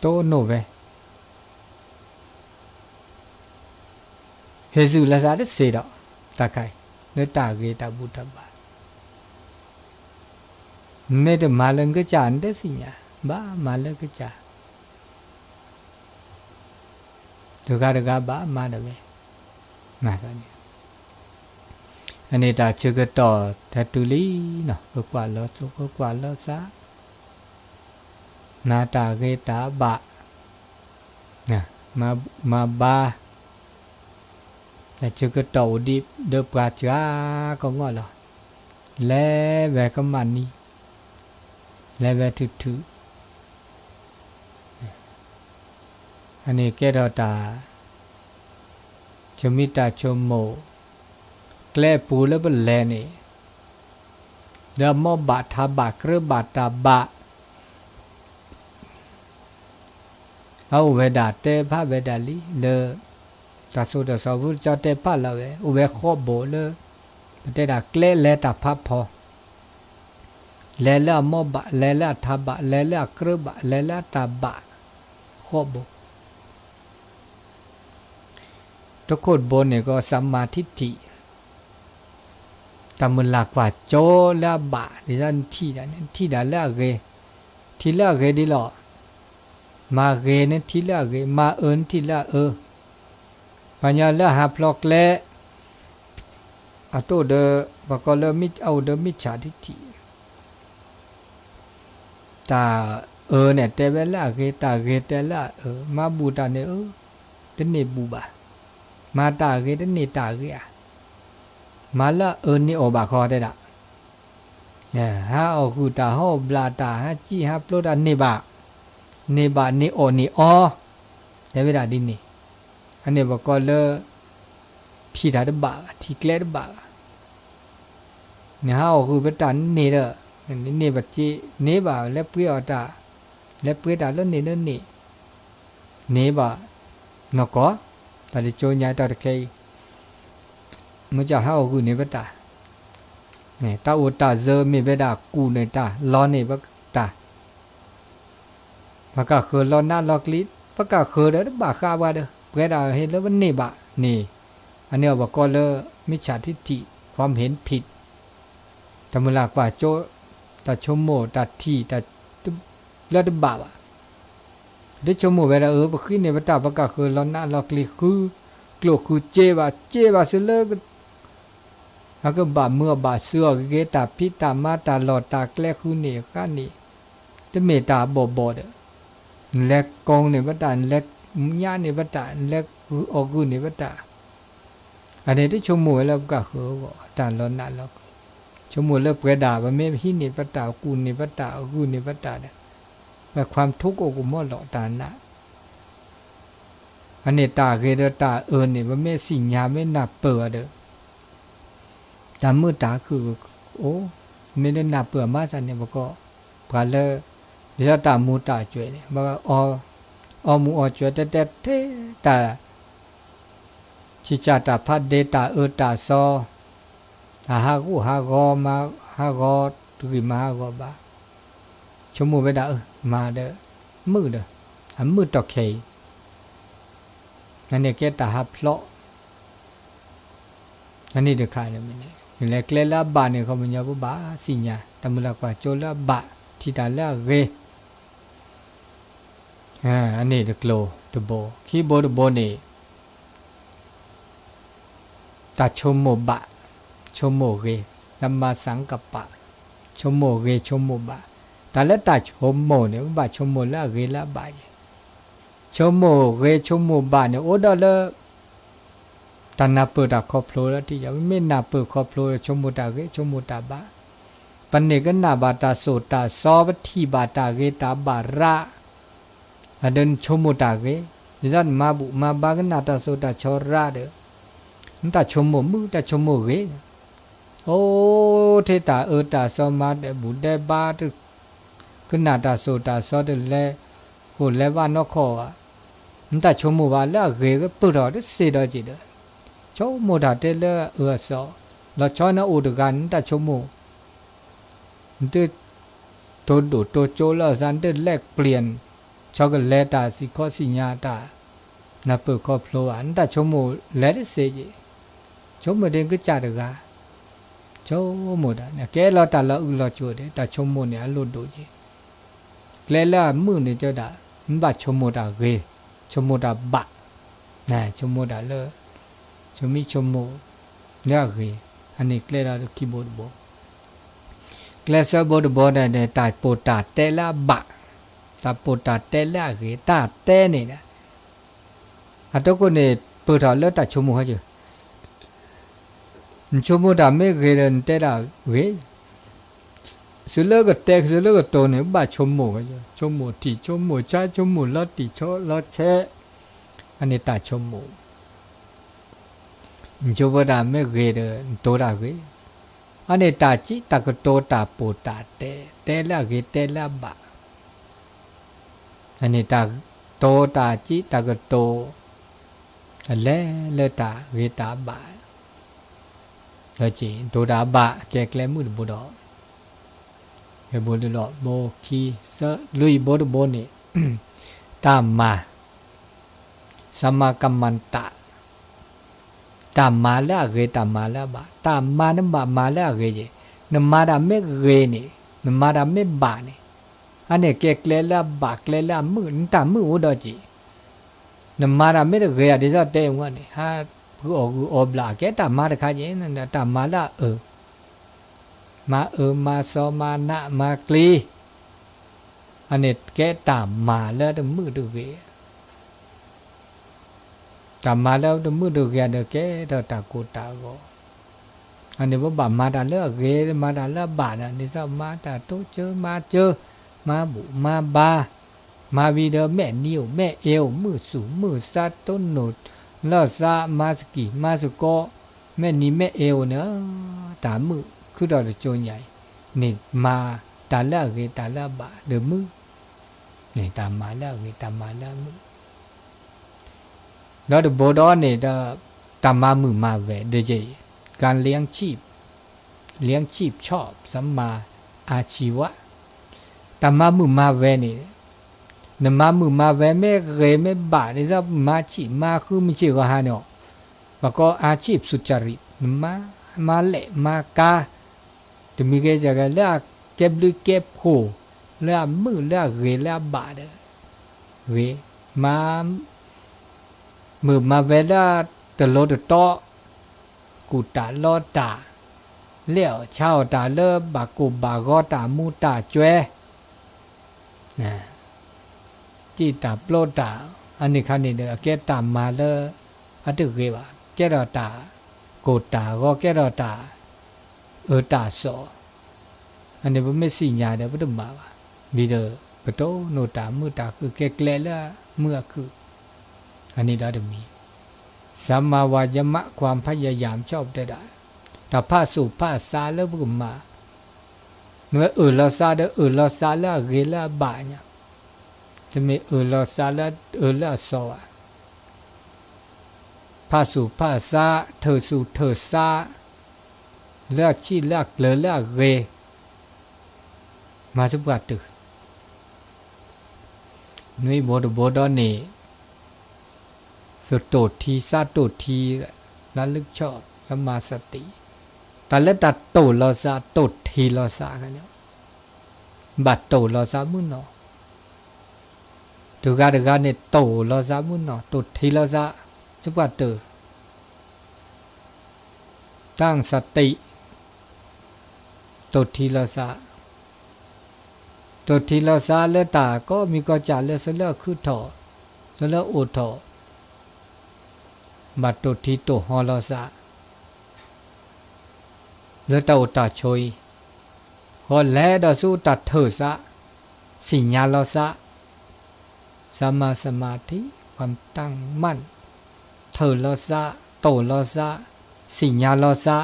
တိၢ်နီၣ်ဝဲ ဟ့ၣ်သုးလၢသးတစ့ဒီး တၢ်ခါအံၤ လၢတၢ်ဂ့ၤတၢ်ဘူၣ်တၢ်ဘါ မ့ၢ်တမၤလၢနကစၢ်နတသ့ၣ်ညါ ဘၣ်မၤလၢကစၢ် တဂၤတဂၤဘၣ်မၤဒၣ်ဝဲ မၤသးန့ၣ် အန့ၣ်တၢ်ဆၢကတီၢ်တတုၤလံနီၤ ကကွၢ်လီၤသူၣ် ကကွၢ်လီၤသး မၤတၢ်ဂ့ၤတၢ်ဘၣ် မၤဘါ တၢ်ဆၢကတီၢ်အိၣ်ဒံးဒီးပှၤစှၤကီးဂီၢ်လီၤ. လဲၤဝဲကမၣ်နံၤ လဲၤဝဲထုးထုး အန့ၣ်ကဲထီၣ်တၢ် ဆိမိၣ်တၢ်ဆိကမိၣ် ကျဲအပူၤလၢပလဲၤန့ၣ် လၢအမိၢ်ဘၣ်ထးဘၣ်ကြၢးဘၣ်တၢ်ဘၣ် အအိၣ်ဝဲဒၣ်တဲဖးဝဲဒၣ်လံ လၢ တၢ်သိၣ်တၢ်သီ ဖုကၠီတဲဖးလီၤဝဲ အိၣ်ဝဲဃီဘိၣ်လၢ ပတဲဒၣ်ကျဲလဲၤတၢ်ဖးဖီ လဲၤလၢအမိၢ်ဘၣ် လဲၤလၢအထးဘၣ် လဲၤလၢအကြၢးဘၣ် လဲၤလၢအတၢ်ဘၣ် ဃီဘိၣ် တခိၣ်တဘိန့ၣ်ကီး သမာဓိ တၢ်မုၢ်လၢ်ကွၢ်စိလၢအဘၣ် ဒ်သိးနထံၣ်ဒၣ်န့ၣ် နထံၣ်ဒၣ်လၢအဂ့ၤ ထံၣ်လၢအဂ့ၤဒ်လီၤ. မၤဂ့ၤနထံၣ်လၢအဂ့ၤ မၤအၢနထံၣ်လၢအအၢ ပှၤကညီလၢအဟးဖျိးကျဲ အတအိၣ်ဒီး ပှၤကိးလၢအအိၣ်ဒီး မံၣ်ဆၣ်ဒိၣ်ထံၣ် တၢ်အၢန့ၣ်တဲဝဲလၢအဂ့ၤ တၢ်ဂ့ၤတဲလၢအအၢ မၤဘူၣ်တၢ်န့ၣ်အၢ တန့ၢ်ဘူၣ်ဘၣ်. မၤတၢ်အဂ့ၤ တန့ၢ်တၢ်အဂ့ၤဧါ. မၤလၢအအၢန့ၢ်အီၣ်ဘၣ်ဃီတဲဒၣ် ဟးအီၣ်ဂုၢ်တၢ် ဟးအီၣ်ဘျၣ်တၢ် ဟးစံၣ်ဟးပျိတၢ်န့ၢ်ဘၣ်, န့ၢ်ဘၣ်န့ၢ်အီၣ်န့ၢ်အီ တဲဝဲဒၣ်ဒ်န့ၣ်, အန့ၣ်ပကိးလၢ ထံၣ်တၢ်တဘၣ်ဘၣ် ထံၣ်ကျဲတဘၣ်ဘၣ်. နဟးအီၣ်ဂုၢ်ပတၢ်န့ၢ်ဒီး န့ၢ်ဘၣ်စ့ န့ၢ်ဘၣ်လဲၤပှ့ၤအီၣ်တၢ်, လဲၤပှ့ၤတၢ်လၢန့ၣ်လၢန့ၣ် န့ၢ်ဘၣ်နီၢ်ကီၢ်, တၢ်တကၠိညါတၢ်တခဲအံၤ မ့ၢ်ကဟးအီၣ်ဂုၢ်န့ၢ်ပတၢ်, တၢ်အိၣ်တၢ်စၢၤမ့ၢ်ဝဲဒၣ်ကူၣ်န့ၢ်တၢ် လီန့ၢ်ပတၢ်, ပကဃၢၤလီၤနးလီၤကျံ ပကဃၢၤဒီးတဘၣ်ဃးပှၤဒီး ပှဲၤဒၣ်ဟ့ၣ်လၢပန့ၢ်ဘၣ်န့ၣ်, အန့ၣ်အီၤပကိးလၢ မံၣ်ဆၣ်ထံထံၣ် ความเห็นผิด တၢ်မုၢ်လၢ်ကွၢ်စိ တၢ်ဆိကမိၣ်တၢ်ထံၣ် လၢတဘၣ်ဘၣ်. တဆိကမိၣ်ဝဲဒၣ် အၢ ပဃုန့ၢ်ပတၢ် ပကဃၢၤလီၤနးလီၤကျံ ဃုကျိၣ်ဃုစ့ဘၣ် စ့ဘၣ်သုလၢ အကဘၣ်မုာ်အီၣ်ဘၣ်စၢၤအီၤက့ၤ တၢ်ဖံးတၢ်မၤတၢ်လီၢ်တၢ်ကျဲဃုန့ၢ်ဃုန့ၢ် တမ့ၢ်တၢ်ဘီၣ်ဘီၣ်ဒီး နလဲၤကိးန့ၢ်ပတၢ် နလဲၤညါန့ၢ်ပတၢ် နလဲၤအီၣ်ဂုၢ်န့ၢ်ပတၢ်, အန့ၣ်တဆိကမိၣ်ဝဲလၢပကဃုအဂီၢ် တၢ်လီၤနးလီၤကျံ ဆိကမိၣ်လၢပှဲၤဒၣ် ပမ့ၢ်ဟံးန့ၢ်ပတၢ် ကူၣ်န့ၢ်ပတၢ် ဂုာ်န့ၢ်ပတၢ်ဒီး ပခွါထိကအိၣ်ကမီလီၤတၢ်နး အန့ၣ်တၢ်ဂ့ၤဒီးတၢ်အၢန့ၣ် ပမ့ၢ်သ့ၣ်ညါမ့ၢ်နၢ်ပၢၢ်အီၤဒီး တၢ်မုာ်တၢ်ခုၣ်အိၣ်, မ့ၢ်လၢနၢ်ပၢၢ်အမါသးန့ၣ် ပကီၢ် ပှၤလၢ ဒ်သိးတၢ်မူတၢ်ကွဲးန့ၣ် အီၣ်မူအီၣ်ကွဲးတဲတဲထဲတၢ် ဆံးစၢ်တၢ်ဖးဒ့တၢ်အၢတၢ်သီ တၢ်ဟးဂူာ်ဟးဂီၤမၤဟးဂီၤတဂ့ၤမၤဟးဂီၤဘၣ် ဆိကမိၣ်ဝဲဒၣ်အၢ မၤဒီး မုာ်ဒီး အမုာ်တီၢ်ခဲအံၤ အန့ၣ်ကဲတၢ်ဟးဖျိး အန့ၣ်တခါန့ၣ် လဲၤကျဲလၢအဘၣ်န့ၣ် ခီပညီပဘၣ်သ့ၣ်ညါ တၢ်မုၢ်လၢ်ကွၢ်စိလၢအဘၣ် ထံၣ်တၢ်လၢအဂ့ၤ အန့ၣ်တကျိၤတဘိ ခံဘိတဘိန့ၣ် တၢ်ဆိကမိၣ်ဘၣ် ဆိကမိၣ်ဂ့ၤ သမ်မၤသင်ကပ္ပ ဆိကမိၣ်ဂ့ၤဆိကမိၣ်ဘၣ် တၢ်လၢတၢ်ဆိကမိၣ်န့ၣ် ပဘၣ်ဆိကမိၣ်လၢအဂ့ၤလၢအဘၣ်ယဲ ဆိကမိၣ်ဂ့ၤဆိကမိၣ်ဘၣ်န့ၣ် အိၣ်ဒီးလၢ တၢ်နၢ်ပၢၢ်တၢ်ခီဖျိလၢထံၣ်ယၤ ပမ့ၢ်နၢ်ပၢၢ်ခီဖျိဒီး ဆိကမိၣ်တၢ်ဂ့ၤ ဆိကမိၣ်တၢ်ဘၣ် ပန့ၢ်ကနၣ်ဘၣ်တၢ်သိၣ်တၢ်သီ ပထံၣ်ဘၣ်တၢ်ဂ့ၤတၢ်ဘၣ်ရး အဒီးနဆိကမိၣ်တၢ်ဂ့ၤ ဒ်သိးနမၤဘူၣ်မၤဘါကနၣ်တၢ်သိၣ်တၢ်သီရးဒီး နတၢ်ဆိကမိၣ်မုာ် တၢ်ဆိကမိၣ်ဂ့ၤ အိၣ်ထဲတၢ်အၢတၢ်သီမၤဒဲးဘူၣ်ဒဲးဘါ ကနၣ်တၢ်သိၣ်တၢ်သီတလဲၤဃိၣ်လဲၤဘၣ်နီၢ်ခီၣ်ဘၣ် နတၢ်ဆိကမိၣ်ဘၣ်လၢအဂ့ၤကပၢၢ်ထီၣ်တသ့ဒီးက့ၤဒီး ဆိကမိၣ်တၢ်တဲလၢအၢအသီ လီၤဆီနအိၣ်တဂၤန့ၣ် နတၢ်ဆိကမိၣ် နတ တိၢ်ဒိၣ်တိၢ်ကၠိလၢအသး နတလဲၤပျံၤ ဆီကလဲၤတၢ်စံၣ်ခီစံၣ်ညါတၢ် နၢ်ပၢၢ်ခီဖျိဘၣ် နတၢ်ဆိကမိၣ်လဲၤတသ့က့ၤ ဆိကမိၣ်ဒ်ကစၢ်တဂၤ ဆိကမိၣ်တၢ်န့ၣ် ကဲလီၤတၢ်လီၤအုးလီၤကၠိဒီး တၢ်ဆိကမိၣ်န့ၣ် အလိၣ်ဒိၣ်က့ၤ ကျဲလၢအမုာ်န့ၣ်တဲဒၣ် နဘၣ်ဆိကမိၣ်တၢ်ဂ့ၤ ဆိကမိၣ်တၢ်ဘၣ် ဆိကမိၣ်တၢ်လၢ ဆိကမိၣ်ဆိကမိၣ် လၢအဂ့ၤ အန့ၣ်ကျဲလၢခံဘိတဘိ ကျဲသၢဘိတဘိန့ၣ် တၢ်ပိာ်တၢ်တဲလၢအဘၣ် တၢ်ပိာ်တၢ်တဲလၢအဂ့ၤ တၢ်တဲန့ၣ် အတခိၣ်န့ၣ် ပၢၢ်ထီၣ်လၢတၢ်ဆိကမိၣ်ဟဲက့ၤ နဆိကမိၣ်တၢ်မ့ၢ်ဂ့ၤဒီး နတဲဒၣ်ဂ့ၤ သုးလၢကတဲ သုးလၢကတိၤန့ၣ် ဘၣ်ဆိကမိၣ်ဝဲ ဆိကမိၣ်ထံၣ်ဆိကမိၣ်ဆါ ဆိကမိၣ်လီၤတံၢ်ဆီလီၤဆဲး အန့ၣ်တၢ်ဆိကမိၣ် နဆိကမိၣ်တၢ်မ့ၢ်ဂ့ၤဒီး နတိၤတၢ်ဂ့ၤ အန့ၣ်တၢ်စံးတၢ်ကတိၤတၢ်ပိာ်တၢ်တဲ တဲလၢအဂ့ၤတဲလၢအဘၣ် အန့ၣ်တၢ်တိၤတၢ်စံးတၢ်ကတိၤ တလဲၤလၢတၢ်ဂ့ၤတၢ်ဘၣ် ဒီးက့ၤ တိၤတၢ်ဘၣ် ကဲကျဲမုၣ်တဘိဒီး ဘိလၢလီၤ ဘိခံသၢလွံၢ်ဘိတဘိန့ၣ် တၢ်မၤ သမ္မာကမ္မန္တ တၢ်မၤလၢအဂ့ၤ တၢ်မၤလၢအဘၣ် တၢ်မၤနဘၣ်မၤလၢအဂ့ၤက့ၤ နမၤတၢ်မ့ၢ်ဂ့ၤန့ၣ် နမၤတၢ်မ့ၢ်ဘၣ်န့ၣ် အန့ၣ်ကဲကျဲလၢအဘၣ် ကျဲလၢအမုာ် နတၢ်မုာ်အိၣ်ဒီးက့ၤ နမၤတၢ်မ့ၢ်တဂ့ၤ ဒ်သိးတဲဝဲန့ၣ် ဟးဖုးအီၣ်ဂုၢ်အီၣ်ဘျၣ် ကဲတၢ်မၤတခါက့ၤ တၢ်မၤလၢအအၢ မၤအၢမၤသီမၤနးမၤကျံ အန့ၣ်ကဲတၢ်မၤလၢတမုာ်တဂ့ၤ တၢ်မၤလၢတမုာ်တဂ့ၤဒီး ကဲထီၣ်တၢ်ကိၢ်တၢ်ဂီၤ အန့ၣ်ပဘၣ်မၤတၢ်လၢအဂ့ၤ မၤတၢ်လၢအဘၣ်ဒီး ဒ်သိးမၤတၢ်တိစၢၤမၤစၢၤ မၤဘူၣ်မၤဘါ မၤဝံၤဒီးမဲာ်နံၤအိၣ်မဲာ်အ့အိၣ် မုာ်သူၣ်မုာ်သး တိၢ်နီၣ်လီၢ်သး မၤသကံၢ်မၤသကိး မဲာ်နံၤမဲာ်အ့အိၣ်န့ၣ် တၢ်မုာ်ခုထီၣ်တကၠိညါအံၤ န့ၣ်မၤတၢ်လၢအဂ့ၤ တၢ်လၢအဘၣ်ဒီးမုာ် န့ၣ်တၢ်မၤလၢအဂ့ၤ တၢ်မၤလၢအမုာ် ဒီးတဘိဒီးန့ၣ်ဒီး တၢ်မၤမုာ်မၤဝဲၤ ဒီး การเลี้ยงชีพ เลี้ยงชีพชอบ สัมมาอาชีวะ တၢ်မၤမုာ်မၤဝဲၤန့ၣ် နမၤမုာ်မၤဝဲၤ မ့ၢ်ဂ့ၤမ့ၢ်ဘၣ် ဒ်သိးမၤဆံးမၤဃုမုၢ်ဆ့ၣ်ဂီၤဟါန့ၣ် ပကိး อาชีพสุจริต နမၤ မၤလဲၣ်မၤကါ တမံၤဂ့ၤယဂ့ၤ လၢအကဲဘျုးကဲဖှိၣ် လၢအမုာ်လၢအဂ့ၤလၢအဘၣ်ဒီး ဂ့ၤ မၤ မုာ်မၤဝဲၤလၢတလိၤတတီ ကူၣ်တၢ်လီတၢ် လဲၢ်အီၣ်ဆါအီၣ်တၢ်လၢဘၣ်ကိၢ်ဘၣ်ဂီၤ တၢ်မူတၢ်ကွဲ စံၣ်တၢ်ပျီတၢ် အန့ၣ်ခါန့ၣ်ဒီး အကဲတၢ်မၤလၢ အတဂ့ၤဘၣ် ကဲထီၣ်တၢ်ကိၢ်တၢ်ဂီၤ ကဲထီၣ်တၢ် အၢတၢ်စီၣ်, အန့ၣ်ပမ့ၢ်သ့ၣ်ညါဒီး ပတမၤဘၣ်, ဝံၤဒီး ပတိၢ်နီၣ်တၢ်မုာ်တၢ်ခုၣ် ကဲကျဲလၢမုာ်အခုၣ်, အန့ၣ်ဒီးတမံၤ, စမဝါယမ ความพยายามชอบ တဲဒၣ်, တၢ်ဖးစိၣ်ဖးစးလၢပကမၤ, နဝဲအၢၣ်လီၤသးဒီးအၢၣ်လီၤသးလၢအဂ့ၤလၢအဘၣ်ညါ, တမ့ၢ်အၢၣ်လီၤသးလၢအအၢလၢအသီဘၣ်. ဖးစိၣ်ဖးစး, ထၢၣ်စိၣ်ထၢၣ်စး, လၢအဆံၣ်လၢအကျၢၤလၢအဂ့ၤ, မၤသပှၢ်တၢၢ်, နွံဘိတဘိဒီးန့ၣ်, သတိၣ်ထံသးတိၣ်ထံ, လၢလၢဆီၣ် သမၢသတိ, တၢ်လၢတၢ်တိၢ်လီၤသး တိၢ်ထံလီၤသး, ဘၣ်တိၢ်လီၤသးမုၢ်နီၢ်, တဂၤတဂၤန့ၣ် တိၢ်လီၤသးမုၢ်နီၢ် တိၢ်ထံလီၤသး, သပှၢ်တၢၢ် တၢ်သတိ, တိၢ်ထံလီၤသး, တိၢ်ထံလီၤသးလၢတၢ်ကိးမံၤကိးကၢ်လၢသုလၢအခုၣ်ထီၣ်, သုလၢအိၣ်ထီၣ်, ဘၣ်တိၢ်ထံတိၢ်ဟီလီၤသး လၢတၢ်အိၣ်တၢ်ဆိးအံၤ, ဃီလဲၤဒီးသုတၢ်ထၢၣ်သး, သ့ၣ်ညါလီၤသး, သမၢသတိ, ความตั้งมั่น, ထၢၣ်လီၤသး, တိၢ်လီၤသး, သ့ၣ်ညါလီၤသး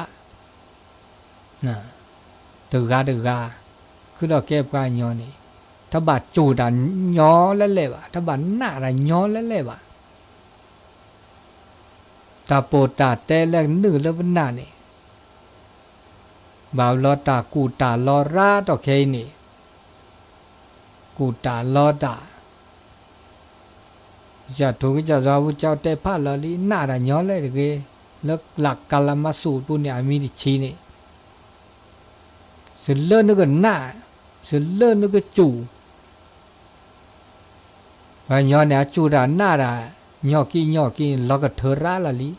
တဂၤတဂၤ, ခုဒီးကဲပှၤကညီန့ၣ်, တဘၣ်စူၢ်တၢ်ညီလၢလဲၣ်ဘၣ်, တဘၣ်နာ်တၢ်ညီလၢလဲၣ်ဘၣ်. တၢ်ပိာ်တၢ်တဲလၢနုာ်လၢပနၢ်န့ၣ်, ဘၣ်လီၤတၢ်ကူၣ်တၢ်လီၤရါထီၣ်ခဲအံၤန့ၣ်, ကူၣ်တၢ်လီၤတၢ် ကစၢ်ထူကစၢ်ယွၤဖိကၠီတဲဖးလီၤလံ နာ်တၢ်ညီလၢတဂ့ၤ, လၢလၢ်ကလးမၤစူၣ်ပူၤန့ၣ် အမံၤတဆံန့ၣ်, သုလၢနကနာ်, သုလၢနကစူၢ်, ပှၤကညီန့ၣ် အစူၢ်တၢ်နာ်တၢ်, ညီၢ်ကံညီၢ်ကံန့ၣ် လီၤကထၢရါလီၤလံ.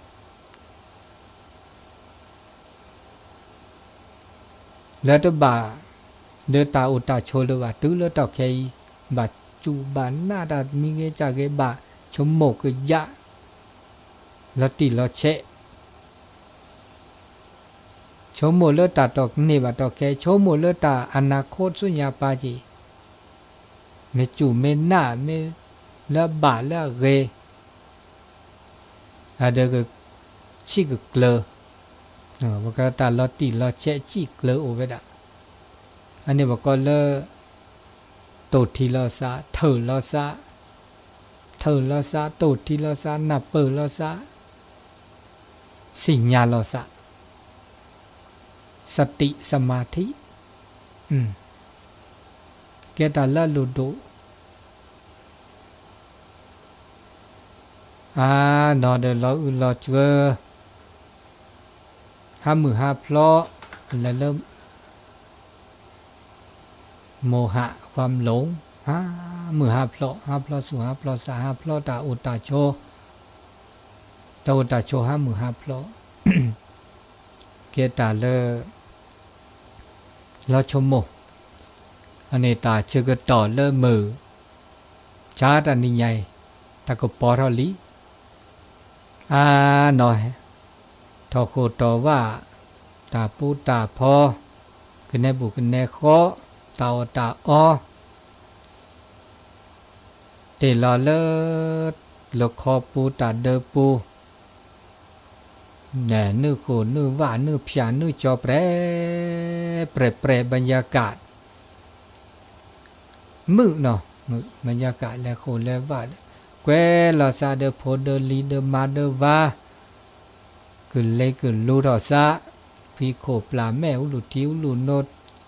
လၢတဘၣ် လၢတၢ်အိၣ်တၢ်ဆိးလၢၤဘၣ် တုၤလၢတီၢ်ခဲအံၤ, ဘၣ်စူၢ်ဘၣ်နာ်တၢ်မံၤဂ့ၤကၢ်ဂ့ၤ ဘၣ်ဆိကမိၣ်ကယၢ်, လီၤတံၢ်လီၤဆဲး, ဆိကမိၣ်လၢတၢ်တန့ၢ်ဘၣ်တီၢ်ခဲ, ဆိကမိၣ်လၢတၢ်အနၤခိၣ်ဆူညါပၢ်က့ၤ, မ့ၢ်စူၢ်မ့ၢ်နာ် မ့ၢ်လၢအဘၣ်လၢအဂ့ၤ အဒီးကဆံၣ်ကကျၢၤ, ပကတၢ်လီၤတံၢ်လီၤဆဲးဆံၣ်ကျၢၤအိၣ်ဝဲဒၣ်, အန့ၣ်ပကိးလၢ တိၢ်ထံလီၤသး, ထၢၣ်လီၤသး, ထၢၣ်လီၤသး, တိၢ်ထံလီၤသး, နၢ်ပၢၢ်လီၤသး, သ့ၣ်ညါလီၤသး, သတိ သမာဓိ, ကဲတၢ်လၢအလိၣ်ဒိၣ် အါနီၢ်ဒီးလီၤအုၣ်လီၤစှၢၤ, ဟးမုၢ်ဟးဖျိး, လဲၤလၢ မိၢ်ဟး ความหลง, ဟးမုၢ်ဟးဖျိး, ဟးဖျိးသူၣ်ဟးဖျိးသး ဟးဖျိးတၢ်အိၣ်တၢ်ဆိး, တၢ်အိၣ်တၢ်ဆိးဟးမုၢ်ဟးဖျိး, ကဲတၢ်လၢ လီၤဆိကမိၣ်, အန့ၣ်တၢ်ဆၢကတီၢ်လၢမုၢ် ဆါတၢ်နံၤညါအံၤ, တၢ်ကပီၤထီၣ်လံ, အါနီၢ်, ထီၣ်ဃိၣ်တီၢ်ဝၣ်, တၢ်ပူၤတၢ်ဖီ, ကနဲဘူးကနဲဃီ, တၢ်အီၣ်တၢ်အီ, တ့ၢ်လီၤလၢ လၢခီပူၤတၢ်ဒၢပူၤ, နုာ်ဃိၣ်နုာ်ဝၣ်နုာ်ဖၠၣ်နုာ်ကၠီၤပြဲး, ပြဲးပြဲး บรรยากาศ မုာ်နီၤ, မုာ် บรรยากาศ လဲၤဃိၣ်လဲၤဝၣ်, ကွဲလီၤသးဒီးဖိဒီးလံၤဒီးမါဒီးဝၤ, ကလ့ကလူထီၣ်သး, ဖံးခိၣ်ပျၢ်မဲာ် အူလူၢ်ထံအူလူၢ်နိ,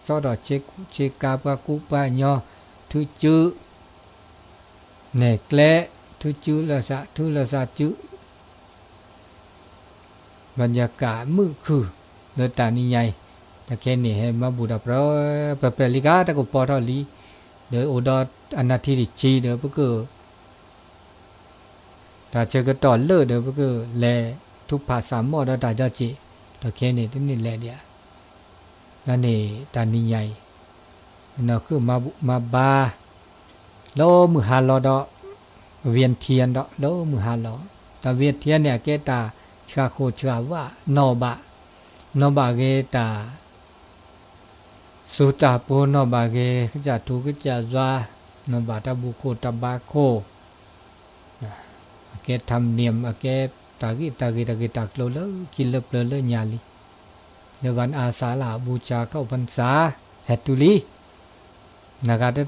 စီထီၣ်ဆ့ကူဆ့ကၤ ပှၤကူပှၤကညီ, ထုစု, နဲၣ်ကျဲ, ထုစုလၢသး ထုလၢသးစု บรรยากาศ မုာ်ခုၣ် လၢတၢ်နံၤညါအံၤ, တၢ်ခဲအံၤန့ၣ် ဟဲမၤဘူၣ်တၢ်ပြၢ ပြၢပြဲးလံကါ တၢ်ကပီၤထီၣ်လံ, ဒီးအိၣ်ဒီးအနၢ်ထံတဆံဒီး ပက တၢ်ဆၢကတီၢ်လၢာ်ဒီး ပကလဲၤထူဖးသးမီၣ်ဒီးတၢ်ကၠီစ့ၣ်, တၢ်ခဲအံၤန့ၣ် တန့ၢ်လဲၤဒံးဧါ, လၢန့ၣ်တၢ်နံၤညါအံၤ, နီၢ်ခုၣ်မၤဘူၣ်မၤဘါ လၢမုၢ်ဟါလီၤဒီး ဝံၤထံဒီး လၢမုၢ်ဟါလီၤ, တၢ်ဝံၤထံန့ၣ် အကဲတၢ်ဆှၢဃိၣ်ဆှၢဝၣ် နီၢ်ဘၣ်, နီၢ်ဘၣ်ဂ့ၤတၢ် သူတၢ်ပှိၤနီၢ်ဘၣ်ဂ့ၤ ကစၢ်ထူကစၢ်ယွၤ, နီၢ်ဘၣ်တၢ်ဘူၣ်ခိၣ်တၢ်ဘါခိၣ်, အကဲထၢမံၣ် အကဲတၢ်ဂ့ၢ်တၢ်ဂ့ၢ် တၢ်ဂ့ၢ်တၢ်ကျိၤလၢခံလၢပျၢၤလၢညါလံ, လၢဘၣ်အါစးလၢအဘူၣ်ဆၣ်ခီၣ်ပၢၣ်စၢ် ဟဲတုၤလံ, နဂၤတ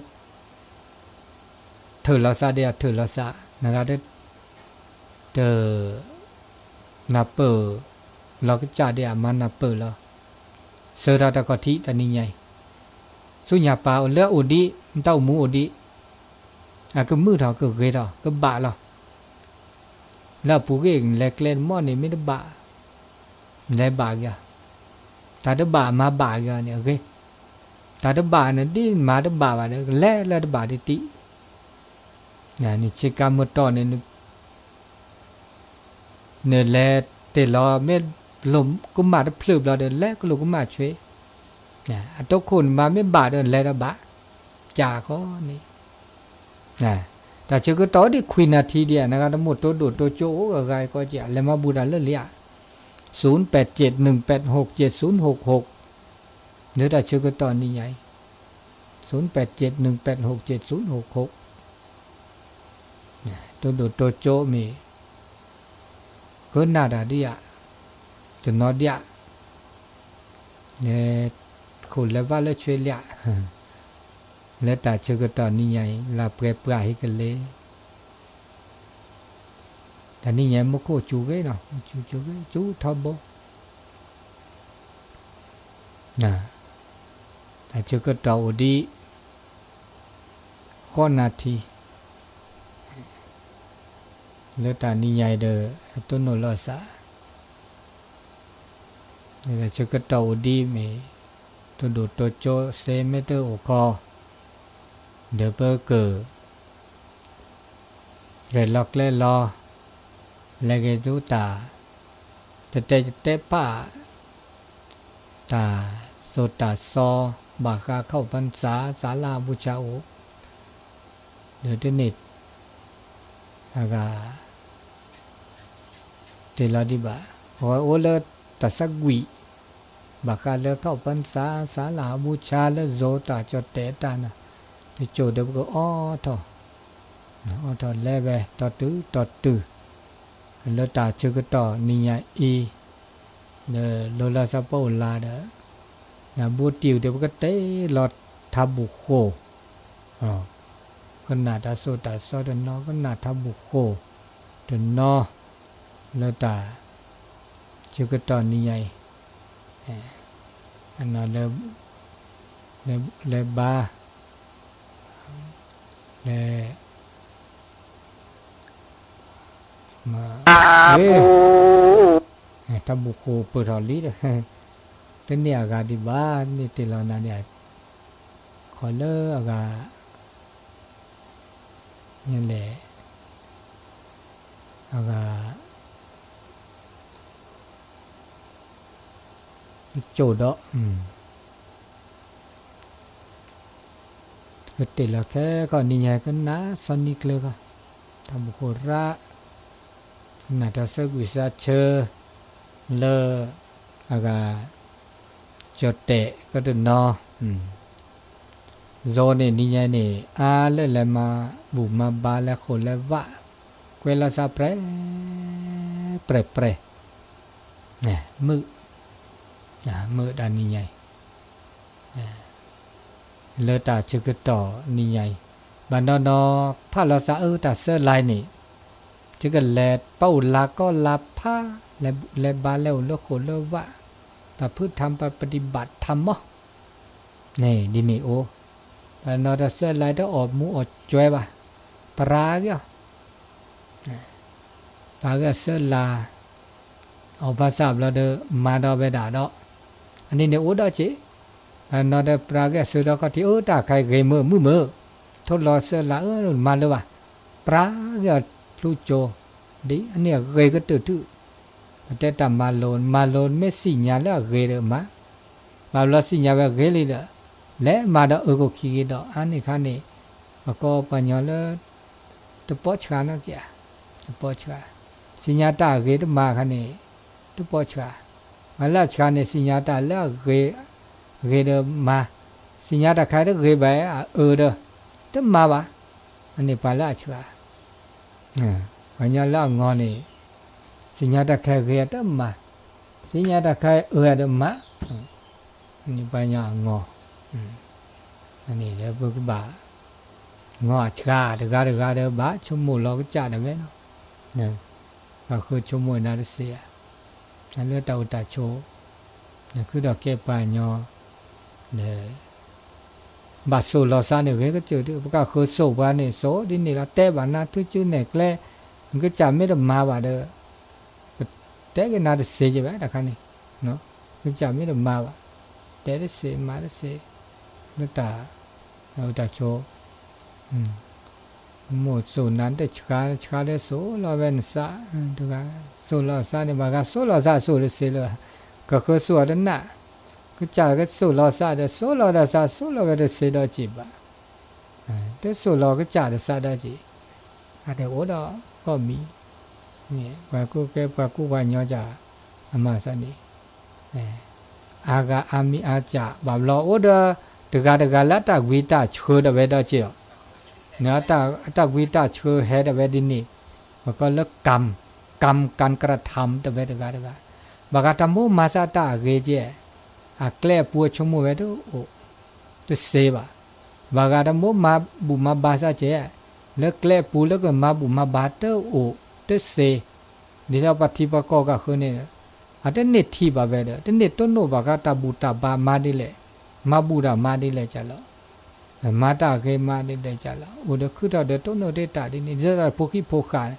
ထုးလီၤစးဒ်အထုးလီၤစး, နဂၤတ တ နၢ်ပၢၢ်လီၤကစၢ်ဒ်အမၤနၢ်ပၢၢ်လီၤ, ဆၢထီၣ်တၢ်ခီၣ်ထံးတနံၤညါအံၤ, ဆူညါပၢ်အိၣ်လၢအအိၣ်ဒံး နတၢ်အိၣ်မူအိၣ်ဒံး, အကမုာ်ထီၣ်ကဂ့ၤထီၣ်ကဘၣ်လီၤ, လၢအပူၤကွံာ်လဲၤကျဲတမီၢ်န့ၣ် မ့ၢ်တဘၣ် လဲၤဘၣ်က့ၤ, တၢ်တဘၣ်မၤဘၣ်က့ၤန့ၣ်အဂ့ၤ, တၢ်တဘၣ်န့ၣ် ဒ်မၤတဘၣ်ဘၣ်ဒီး ကလဲၤလၢတဘၣ်တံၢ်တံၢ်, နဆ့ကၤမုၢ်တီၢ်န့ၣ် နလဲၤတ့ၢ်လီၤ မ့ၢ်လိာ်ကမၣ်တဖျၢၣ်ဘျီဒီး လဲၤကလိာ်ကမၣ်ဆွ့, အတိခိၣ်န့ၣ်မၤမ့ၢ်ဘၣ်ဒီး လဲၤဒီးဘၣ်, ကၢ်ဃီန့ၣ် တၢ်ဆၢကတီၢ်ဒ်ခွံနၣ်ထံဒံးဧါ, နဂၤတမိၢ်တိဒိၣ်တိကၠိအိၣ်အဂၤကီက့ၤ လဲၤမၤဘူၣ်တၢ်လၢလံဧါ, သုၣ်ပၢၢ်စ့ၣ် နုၣ်ပၢၢ်ဟူၣ်စ့ၣ် သုၣ်ဟူၣ်ဟူၣ်, လၢတၢ်ဆၢကတီၢ်နံၤညါအံၤ, သုၣ်ပၢၢ်စ့ၣ် နုၣ်ပၢၢ်ဟူၣ်စ့ၣ် သုၣ်ဟူၣ်ဟူၣ်, တိဒိၣ်တိကၠိမ့ၢ် ကနၣ်တၢ်ဒံးဧါ, တနီၤဒံးဧါ, လဲၤခိၣ်လဲၤဝါလၢဆွ့လံဧါ, လၢတၢ်ဆၢကတီၢ်နံၤညါအံၤ လၢပှဲၤပှၢ်ဟံးကလ့, တနံၤညါမူခိၣ်စူၤဂ့ၤနီၤ, စူၤစူၤဂ့ၤ စူၤထီဘိ တၢ်ဆၢကတီၢ်အိၣ်ဒံး ဃိးနၣ်ထံ လၢတၢ်နံၤညါအံၤဒီး အတိၢ်နီၣ်လီၤစး, တၢ်ဆၢကတီၢ်အိၣ်ဒံးမ့ၢ် တိဒိၣ်တိကၠိစ့မ့ၢ်တအိၣ်ခီ, ဒီးပက ရဲၣ်လီၤကျဲၤလီၤ, လဲၤဂ့ၤဒိတၢ်, တတဲတတဲပာ်, တၢ်သိၣ်တၢ်သီ, ဘၣ်ဃးခီၣ်ပၢၢ်စၢ် စးလၢအဘူၣ်ဆၣ်အိၣ်, ဒီးတန့ၢ် အဂၤ တ့ၢ်လီၤဒံးဘၣ်, အဝဲအိၣ်လၢတၢ်သးကွံာ်, ဘၣ်ဃးလၢခီၣ်ပၢၢ်စၢ် စးလၢအဘူၣ်ဆၣ်လၢယိၤတၢ်ကၠီၣ်တဲာ်တၢ်န့ၣ်, တစိၤဒီးပကအိးထီၣ်, အိးထီၣ်လဲၤဝဲ တီတုၤတီတုၤ, လၢတၢ်ဆၢကတီၢ်နံၤညါအံၤ, လၢလိၤလီၤဆီပအိၣ်လၢ်ဒီး, နဘိတံၢ်ဒီးပကတ့ၢ်လီၤထးဘူၣ်ဃိၣ် ကနၣ်တၢ်သိၣ်တၢ်သီတနီၤ ကနၣ်ထးဘူၣ်ဃိၣ်တနီၤ, လၢတၢ်ဆၢကတီၢ်နံၤညါအံၤ, လၢဘါ, လၢ တၢ်ဘူၣ်ဃိၣ်ပၢၢ်ထီၣ်လံဒီး, တန့ၢ်အဂၤဒံးဘၣ်, န့ၢ်တ့ၢ်လီၤနၤန့ၣ်, ခီလၢအဂၤ, လဲၣ်, အဂၤ တစိၤဒီး ကတ့ၢ်လီၤခဲခီနံၤညါ ကနၣ်စီနံၤကျၢၤခီ, တၢ်ဘူၣ်ဃိၣ်ရၣ်, ကနၣ်တၢ်သးကွံာ်သးဆၢ, လၢအဂၤ ကၠီၣ်တဲာ်ကတနီၤ, ယိၤန့ၣ်နံၤညါန့ၣ် အါလၢလဲၤမၤဘူၣ်မၤဘါ လဲၤဃိၣ်လဲၤဝး, ကွဲးလီၤစးပြဲၤ ပြဲၤပြဲၤ, မုာ်, မုာ်တၢ်နံၤညါအံၤ လၢတၢ်ဆၢကတီၢ်နံၤညါအံၤ, ဘၣ်နီၢ်နီၢ် ဖးလီၤစးအၢ တၢ်ဆှၢလါန့ၣ်, ယကလဲၤပအိၣ်လါကီလါဖး, လဲၤဘါလဲၤအိၣ်လၢဃိၣ်လၢဝး, ပဖုထၢမ်ပပတံၢ်ဘၣ်ထၢမ်မီၢ်, န့ၣ်ဒ်န့ၣ်အိၣ်, ဘၣ်နီၢ်တၢ်ဆှၢလါတအိၣ်မူအိၣ်ကွဲဘၣ်, ပြးက့ၤအီၤ ပာ်က့ၤအဆၢလၢ်, အီၣ်ဘၣ်ဆၣ်ဘျီဒီး မၤဒီးဝဲဒၣ်ဒီး, အန့ၣ်န့ၣ်အိၣ်ဒီးက့ၤ, ဘၣ်နီၢ်ဒီးပြးက့ၤအဆၢဒီးခီၣ်ထံး အၢ တၢ်ခါဂ့ၤမုာ်မုာ်မုာ်, ထိၣ်လီၤဆၢလၢ်အၢ မၤလၢၤဘၣ်, ပြးက့ၤအီၤဖျူကၠိ, ဒ်အန့ၣ်အဂ့ၤကတၢၢ်တုၤ, ပတဲတၢ်မၤလိာ် မၤလိာ်မ့ၢ်သ့ၣ်ညါလၢအဂ့ၤဒီးမၤ, ဘၣ်ဘျီသ့ၣ်ညါဝဲဂ့ၤလံဒီး, လဲၤမၤဒီးအၢကိၣ်ခံဂ့ၤဒီး အါန့ၢ်ခါန့ၣ်, ပကီၢ်ပှၤကညီလၢ တပိာ်ဆှၢနီၢ်က့ၤဧါ, တပိာ်ဆှၢ, သ့ၣ်ညါတၢ်အဂ့ၤတမၤခါန့ၣ်, တပိာ်ဆှၢ, မၤလၢအဆှၢန့ၣ် သ့ၣ်ညါတၢ်လၢအဂ့ၤ, ဂ့ၤဒီးမၤ, သ့ၣ်ညါတၢ်ခါတဂ့ၤဘၣ်အအၢဒီး တမၤဘၣ်. အန့ၣ်ပှၤလၢအဆှး, ပှၤကညီလၢအငီၤန့ၣ် သ့ၣ်ညါတၢ်ခါဂ့ၤအတမၤ, သ့ၣ်ညါတၢ်ခါအၢအတမၤ, အန့ၣ်ပှၤကညီအငီၤ, အန့ၣ်ဒီးပကဘၣ် ငီၤအဆှးတဂၤတဂၤဒီးဘၣ်ဆိကမိၣ်လီၤကစၢ်ဒၣ်ဝဲလီၤ. ပှၤဃုဆိကမိၣ်နၤတစ့ဧါ, လၢတၢ်အိၣ်တၢ်ဆိး, နခုဒီးကဲပှၤကညီ, ဘၣ်ဆိၣ်လီၤစၢ်န့ၣ်ဂ့ၤကစၢၢ်ဒုး ပကဃုဆိၣ်ပှၤန့ၣ် ဆိၣ်ဒ်န့ၣ်လီၤ တဲဘၣ်နၤ ထုစုနဲၣ်ကျဲ, နကစၢ်မ့ၢ်တမၤဘၣ်ဒီး ပတဲက့ၤနၤတစ့က့ၤဘၣ်တခါန့ၣ်, နကစၢ်မ့ၢ်တမၤဘၣ်, တဲတစ့မၤတစ့, လၢတၢ် တၢ်ဆိ မိၣ်ဆိၣ်နၤတဆှါ ဆှါလၢဆိၣ်လီၤဝဲနစၢ်, တဂၤ ဆိၣ်လီၤစၢ်န့ၣ် ဘၣ်ဂၤဆိၣ်လီၤစၢ်ဆိၣ်တစ့လၢၤဘၣ်, ကဃုဆိၣ်အီၤတနၢ်, ကစၢ်ကဆိၣ်လီၤစၢ်ဒီး ဆိၣ်လီၤဒီးစၢ်ဆိၣ်လီၤဝဲတစ့ဒီးစံးဘၣ်, တဆိၣ်လီၤကစၢ်ဒီးစၢ်ဒီးစံး, အတအိၣ်ဒီးကီၢ်မံၤ, ပှၤကူကဲပှၤကူပှၤကညီကၢ် အမၤသးန့ၣ် အါဂၤအါမံၤအါစၢ် ဘၣ်ဘျီအိၣ်ဒီး တဂၤတဂၤလၢအတၢ်ဝံတၢ်ဆှၢဒၣ်ဝဲဒီးက့ၤအီၤ, အတၢ်ဝံတၢ်ဆှၢဟဲဒၣ်ဝဲဒ်န့ၣ်, ပကီးလၢ กรรม กรรมการกระทำ ဒၣ်ဝဲတဂၤတဂၤ, ဘၣ်ဃးတၢ်မိၣ်မၤသးတၢ်အဂ့ၤကဲ, အကျဲအပူအဆိကမိၣ်ဝဲတအိၣ်, တစ့ဘၣ်, ဘၣ်ဃးတၢ်မိၣ်မၤဘူၣ်မၤဘါသးကဲ, လၢကျဲအပူလၢကမၤဘူၣ်မၤဘါတအိၣ်, တစ့ ဒ်သိးပှၤထံပှၤကီၢ်ကဃုန့ၣ်, အတန့ၢ်ထံၣ်ဘၣ်ဝဲဒီး တန့ၢ်တိၢ်နီၣ်ဘၣ်ဃးတၢ်ဘူၣ်တၢ်ဘါမၤဒ်လဲၣ်, မၤဘူၣ်တၢ်မၤဒ်လဲၣ်ကၢ်လီၤ, မၤတၢ်ဂ့ၤမၤဒ်လဲၣ်ကၢ်လီၤ, အိၣ်ဒီးခုထီၣ်ဒီးတိၢ်နီၣ်တ့ၢ်တၢ်ဒ်န့ၣ် ဒ်သိးဖိခံဖိဃာ်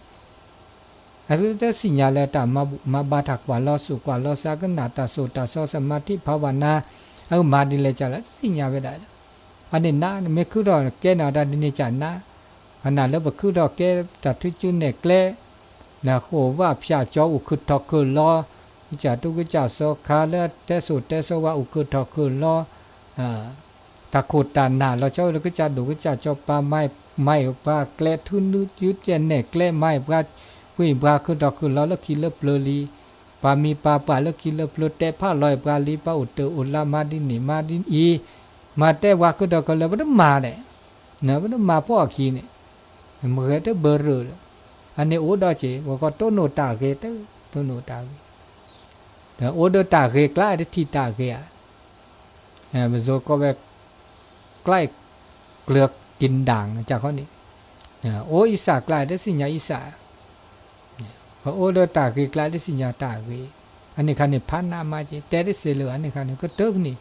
အတသ့ၣ်ညါလၢတၢ်မၤဘူၣ်မၤဘါတၢ်ကွၢ်လီၤဆူၣ်ကွၢ်လီၤစးကနၣ်တၢ်သိၣ်တၢ်သီ သမာဓိ ภาวนา အမၤဒ်လဲၣ်ကၢ်လီၤ တသ့ၣ်ညါဝဲဒၣ်ဒီး အန့ၣ်နၤ နမ့ၢ်ခုထီၣ်ကဲနၤတၢ်ဒ်န့ၣ်ကၢ်နၤ, ခီနၤလၢပခုထီၣ်ကဲတၢ်ထုကၠူနဲၣ်ကျဲ, နဃိၣ်ဝၣ်ဖၠၣ်ကၠီအိၣ်ခုၣ်ထီၣ်ခုၣ်လီၤ, ကစၢ်တူၢ်ကစၢ်စီၤခါလၢတဲစိၤတဲစီဝါအိၣ်ခုၣ်ထီၣ်ခုၣ်လီၤ, တၢ်ခိၣ်တၢ်နၢ်လီၤဆီဝဲလၢကစၢ်ဒိၣ်ကစၢ်ကၠီပၤ မၤပှၤကျဲထုနုာ်ယုၢ်ကဲနဲၣ်ကျဲ မၤပှၤဝံၢ်ပှၤခုၣ်ထီၣ်ခုၣ်လီၤလၢခံလၢပျၢၤလံ, ပှၤမံၤပှၤပှၢ်လၢခံလၢပျၢၤ တဲဖးလီၤပှၤလံ ပှၤအိၣ်တၢ်အိၣ်လၢမၤဒ်န့ၣ်မၤဒ်အံၤ, မၤတဲပှၤခုၣ်ထီၣ်ခုၣ်လီၤ ပတမၤဒီး, ပတမၤဖှီၣ်အခံန့ၣ်, မ့ၢ်ဂဲၤတဘၢရၢၢ်ဒီး, အန့ၣ်အိၣ်ဒီးက့ၤ ပှၤကတိၢ်နီၣ်တၢ်ဂ့ၤတ, တိၢ်နီၣ်တၢ်ဂ့ၤ အိၣ်ဒီးတၢ်ဂ့ၤကျါ တထံၣ်တၢ်ဂ့ၤဧါ, ပစိၤကီးဝဲ ကျဲကျၢၤက့ၤဒၣ် ကၢ်ခီန့ၣ်, အိၣ်အံသၣ်ကျါ တသ့ၣ်ညါအံသၣ်, ပအိၣ်ဒီးတၢ်ဂ့ၤကျါ တသ့ၣ်ညါတၢ်ဂ့ၤ, အန့ၣ်ခါန့ၣ် ဖးနးမးက့ၤ တဲတစ့လၢၤ အန့ၣ်ခါန့ၣ် ကတၢၢ်ပန့ၣ်,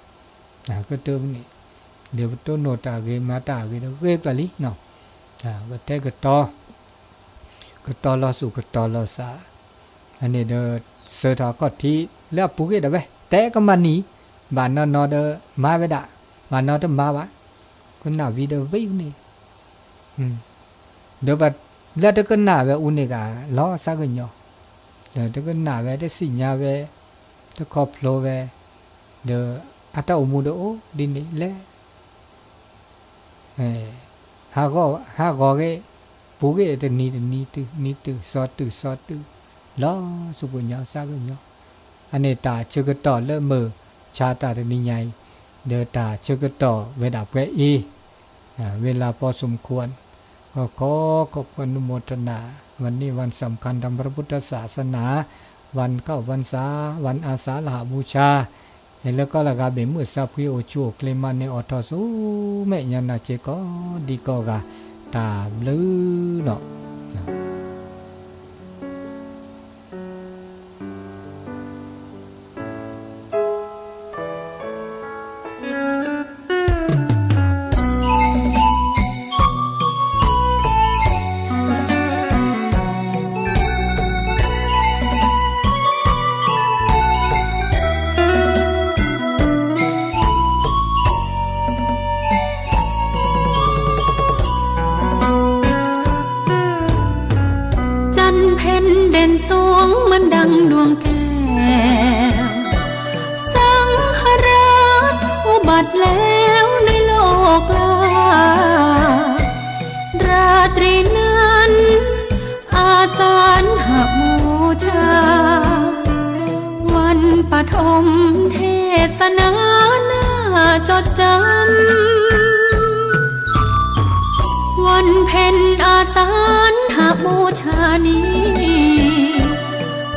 ကတၢၢ်ပန့ၣ်, ဒီးပတိၢ်နီၣ်တၢ်ဂ့ၤ မၤတၢ်ဂ့ၤဒီးဂ့ၤကျါလံ, ကတဲကတီၤ ကတီၤလီၤဆူၣ်ကတီၤလီၤစး, အန့ၣ်ဒီး စၢထီၣ်အခီၣ်ထံး လၢအပူၤကွံာ်ဒၣ်ဝဲ တဲကမၤနံၤ, ဘၣ်နီၢ်နီၢ်ဒီးမၤဝဲဒၣ်, ဘၣ်နီၢ်တမၤဘၣ်, ကနၣ်ဝံၤဒီးဝံၤန့ၣ်, ဒီးပှၤလၢတကနၣ်ဝဲအူန့ၣ်ဂ့ၤ လီၤသးကညီၤ, ဒီးတကနၣ်ဝဲ တသ့ၣ်ညါဝဲ, တခီဖျိဝဲ, ဒီးအတၢ်အိၣ်မူဒီးအိၣ်ဒ်န့ၣ်လဲၣ် ဟးဂီၤဂ့ၤ, ပူၤဂ့ၤ တနံၤတနံၤတုၤနံၤတုၤ သီတုၤသီတုၤ, လီၤဆူကညီၤသးကညီၤ, အန့ၣ်တၢ်ဆၢကတီၢ်လၢမုၢ်ဆါတၢ်တနံၤညါအံၤ, ဒီးတၢ်ဆၢကတီၢ်ဝဲဒၣ်ပှဲၤအံၤ, ဝံၤလၢပီၣ်စူၣ်မူခိၣ်, ခီခီခီဖျိနမိၢ်ထနၢ်, วันนี้วันสำคัญทางพระพุทธศาสนา, วันเข้าพรรษา, วันอาสาฬหบูชา, ဟဲလၢကီၢ်လၢဂၤဘ့ၣ်မုၢ်အသးဖှံ အိၣ်ဆူၣ်အိၣ်ချ့မၤန့ၢ်အိးထီၣ်ဆူမဲာ်ညါနၤစ့ၢ်ကီး ဒ်ကိးဂၤ, တၢ်ဘျုးနီၤ. จันทร์เพ็ญเด่นสูงเหมือนดังดวงแก้ว สังฆราชอุบัติแล้วในโลกา ราตรีนั้นอาสาฬหบูชา วันปฐมเทศนานา จดจำ วันเพ็ญอาสาฬหบูชานี้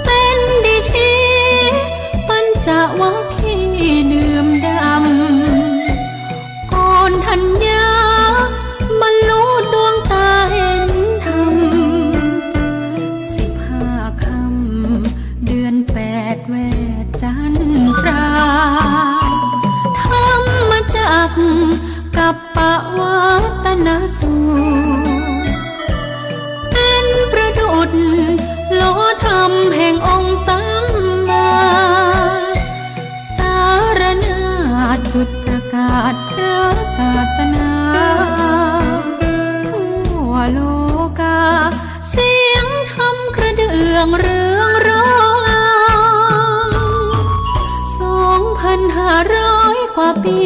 เป็นดีที่ปัญจวัคคีย์ดื่มด่ำ โกณฑัญญา บรรลุดวงตาเห็นธรรม สิบห้าค่ำเดือนแปดแวดจันทรา ธรรมจักรกัปปวัตนสูตร เป็นประดุจโลธรรมแห่งองค์สัมมา สารนาจุดประกาศพระศาสนา ทั่วโลกา เสียงธรรมกระเดื่องเรืองรอง สองพันห้าร้อยกว่าปี